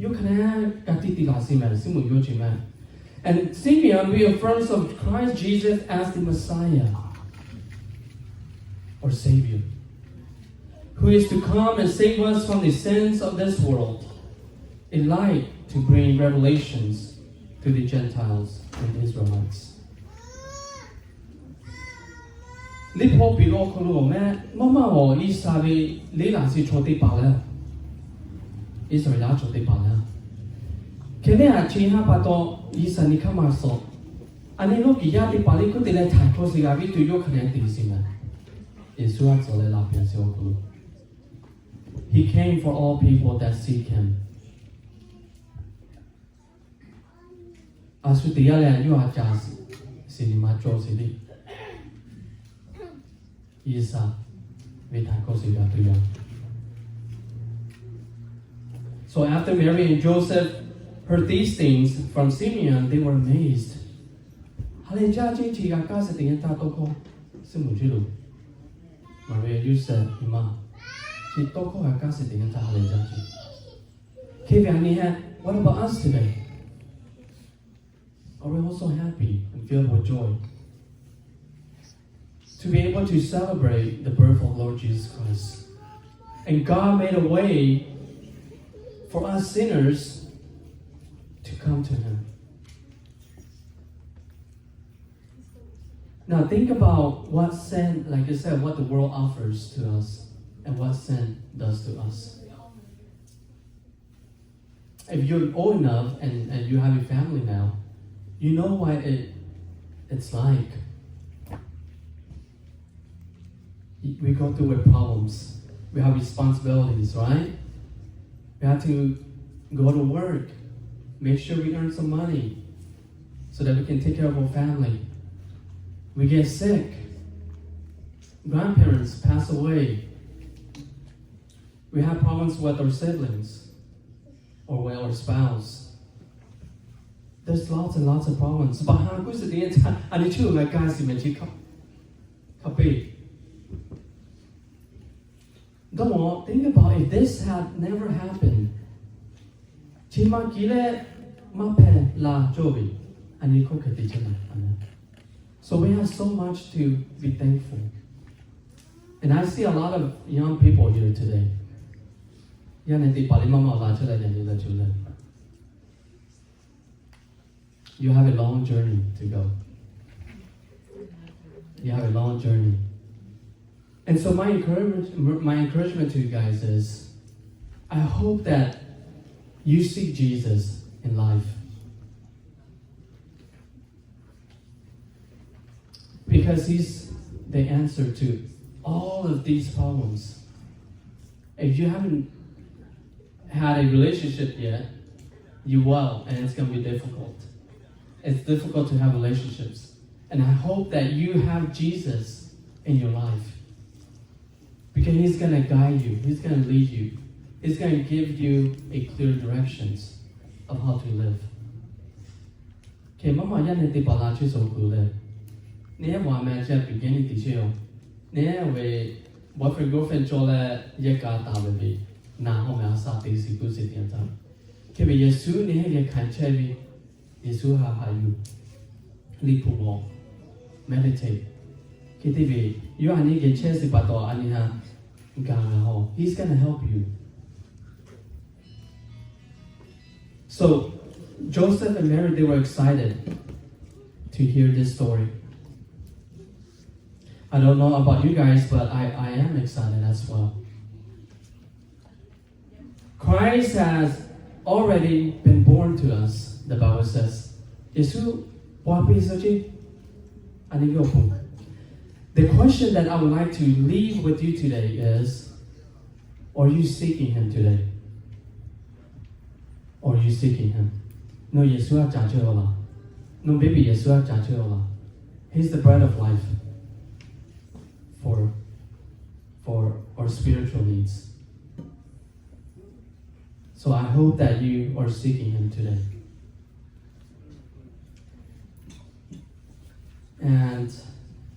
Yawˇ hk'a leh ka tiꞈ te laˬ sheˍ mehˍ, Siˉmonˍ yawˇ ce mehˍ. And Simeon reaffirms of Christ Jesus as the Messiah or Savior, who is to come and save us from the sins of this world, a light to bring revelations to the Gentiles and Israelites. Liꞈ hpu piˍ lo awˬ hk'aw lo mehˍ, maˇ maˇ awˬ Iˉsaˍreˍlaˆ ve leˉ laꞈ sheˍ chaw teˇ hpaˍ lehˬ, Iˉsaˍreˍlaˆ chaw teˇ hpaˍ lehˬ, hkeh neˉ a chi haˉ pa taw Iˉsaˍreˍlaˆ nyi hk'aˇ maˇ suh. A nyi loˇ kiˍ yaˇ teˇ hpaˍ liˇ hk'oˆ te leh htaiˍ hkawˇ sheˍ g'a ve tuˬ yawˇ hk'a leh te sheˍ mehˍ. Yeˍsuˆ a tcuh leh laꞈ piˍ a sheˍ awˬ hk'aw lo, He came for all people that seek Him. A shu teꞈ yaˇ leh yawˇ a ca sheˍ nyi ma cawˬ sheˍ le. Iˉsaˍreˍlaˆ ve htaiˍ hkawˇ sheˍ g'a tuˬ yoˬ. So after Mary and Joseph heard these things from Simeon, they were amazed. Ha lehˬ jaˇ ceˇ, chi g'a kaˇ sheˍ teꞈ yanˇ htaˇ tawˇ hkawˇ, Siˉmonˍ ceˇ lo, Maˍriˆ Yoˇsehꞈ nyi ma, chi tawˇ hkawˇ g'a kaˇ sheˍ teꞈ yanˇ htaˇ ha lehˬ jaˇ ceˇ. Hk'e ve a nyi hehˆ, what about us today? Are we also happy and filled with joy to be able to celebrate the birth of Lord Jesus Christ? And God made a way for us sinners to come to Him. Now think about what sin, like I said, what the world offers to us and what sin does to us. If you're old enough and, and you have a family now, you know what it, it's like. We go through with problems. We have responsibilities, right? We have to go to work, make sure we earn some money so that we can take care of our family. We get sick. Grandparents pass away. We have problems with our siblings or with our spouse. There's lots and lots of problems. Baˬ ha kuˇ suhˍ teˇ yanˇ htaˇ a nyi chi lo g'a kaˇ sheˍ mehˍ chi hk'a peˇ. Dawˇ mawˬ, think about if this had never happened. Chi ma ki leh maˇ hpehꞈ la cawˇ ve, a nyi hkawˇ hk'e te chehˇ mehˍ. So we have so much to be thankful. And I see a lot of young people here today. Yaˇ nehˬ teˇ hpaˍ lehˬ maˇ maˇ la chehˇ leh yaꞈ nyi la cuˬ leh, you have a long journey to go. You have a long journey. And so my encouragement, my encouragement to you guys is, I hope that you see Jesus in life. Because He's the answer to all of these problems. If you haven't had a relationship yet, you will, and it's gonna be difficult. It's difficult to have relationships. And I hope that you have Jesus in your life. Because He's gonna guide you, He's gonna lead you, He's gonna give you a clear directions of how to live. Hk'e maˇ maˇ yaˇ nehˬ teˇ hpaˍ la chehˇ suhˍ kuˬ leh, neˇ wa meh chehˇ beginning teˇ chehˇ-oˬ, neˇ ve boyfriend girlfriend cawˬ leh yehˬ kaꞈ taˍ ve le, naˬ hawˬ meh a sha te shiˍ kuˇ sheˍ teˇ yanˇ htaˇ, hk'e ve Yeˍsuˆ neˇ hehˉ geh hkanˍ chehˇ ve, Yeˍsuˆ haꞈ haꞈ yuˬ, Liꞈ hpu mawˬ, meditate. Hk'e te ve, yawˇ a nyi geh chehˇ sheˍ pa taw a nyi htaꞈ gaˬ g'a hawˬ. He's gonna help you. So, Joseph and Mary, they were excited to hear this story. I don't know about you guys, but I, I am excited as well. Christ has already been born to us, the Bible says. Yeˍsuˆ paw piˇ suh ce. The question that I would like to leave with you today is, are you seeking him today? Are you seeking him? Nawˬ Yeˍsuˆ htaꞈ ca chehˇ-a laˇ? Nawˬ beˇ beˬ Yeˍsuˆ htaꞈ ca chehˇ-a laˇ? He's the bread of life for, for our spiritual needs. So I hope that you are seeking him today. And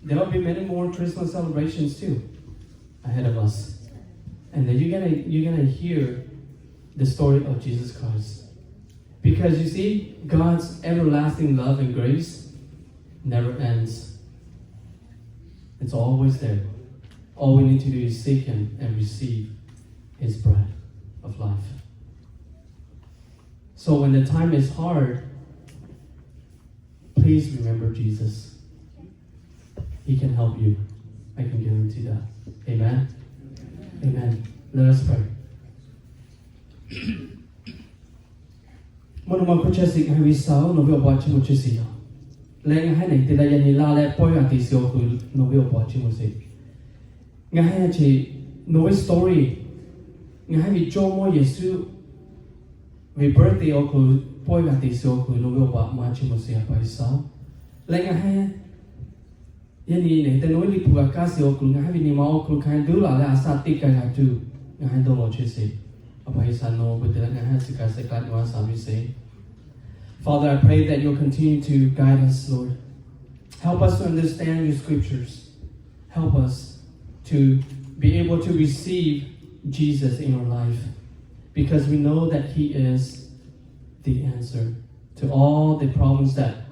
there will be many more Christmas celebrations too ahead of us. And then you're gonna, you're gonna hear the story of Jesus Christ. Because you see, God's everlasting love and grace never ends. It's always there. All we need to do is seek him and receive his bread of life. So when the time is hard, please remember Jesus. He can help you. I can guarantee that. Amen. Amen. Let us pray. Mvuhˇ naw ma hk'oˆ chehˇ sheˍ, ngaˬ hui ve G'uiˬsha-oˬ, nawˬ ve awˬ bon htaꞈ chiˇ mvuh chehˇ sheˍ yaˇ. Leh ngaˬ hui nehˬ te leh yaꞈ nyi la leh pawehˇ g'a te sheˍ awˬ hk'aw lo nawˬ ve awˬ bon htaꞈ chiˇ mvuh sheˍ. Ngaˬ hui chi nawˬ ve story, ngaˬ hui ve Jawˇmawˇ Yeˍsuˆ ve birthday awˬ hk'aw lo pawehˇ g'a te sheˍ awˬ hk'aw lo nawˬ ve awˬ bon htaꞈ maˇ chiˇ mvuh sheˍ, A pa G'uiˬsha-oˬ. Leh ngaˬ hui yaꞈ nyi nehˬ te nawˬ ve Liꞈ hpu g'a kaˇ sheˍ awˬ hk'aw lo ngaˬ hui ve nyi ma awˬ hk'aw lo hk'a dawˇ laˬ leh a shaꞈ teˇ kaˇ g'a tuˬ ngaˬ hui dawˇ law chehˇ sheˍ. A pa G'uiˬsha, nawˬ ve te leh ngaˬ hui chi kaꞈ shehˍ hpaˇ nawˬ a shaꞈ ve sheˍ. Father, I pray that you'll continue to guide us, Lord. Help us to understand your scriptures. Help us to be able to receive Jesus in our life, because we know that he is the answer to all the problems that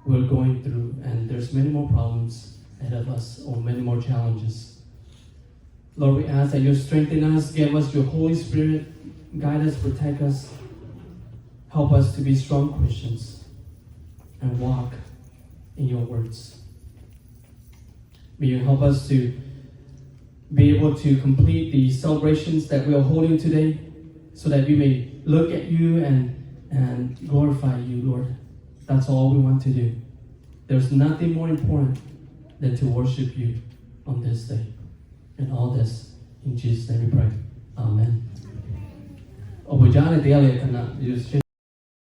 we're going through, and there's many more problems ahead of us, or many more challenges. Lord, we ask that you strengthen us, give us your Holy Spirit, guide us, protect us, help us to be strong Christians and walk in your words. May you help us to be able to complete the celebrations that we are holding today, so that we may look at you and, and glorify you, Lord. That's all we want to do. There's nothing more important than to worship you on this day. And all this in Jesus' name we pray. Amen. Awˬ bon jaˇ leh teˇ g'aˇ le htaꞈ na yuˬ sheˍ.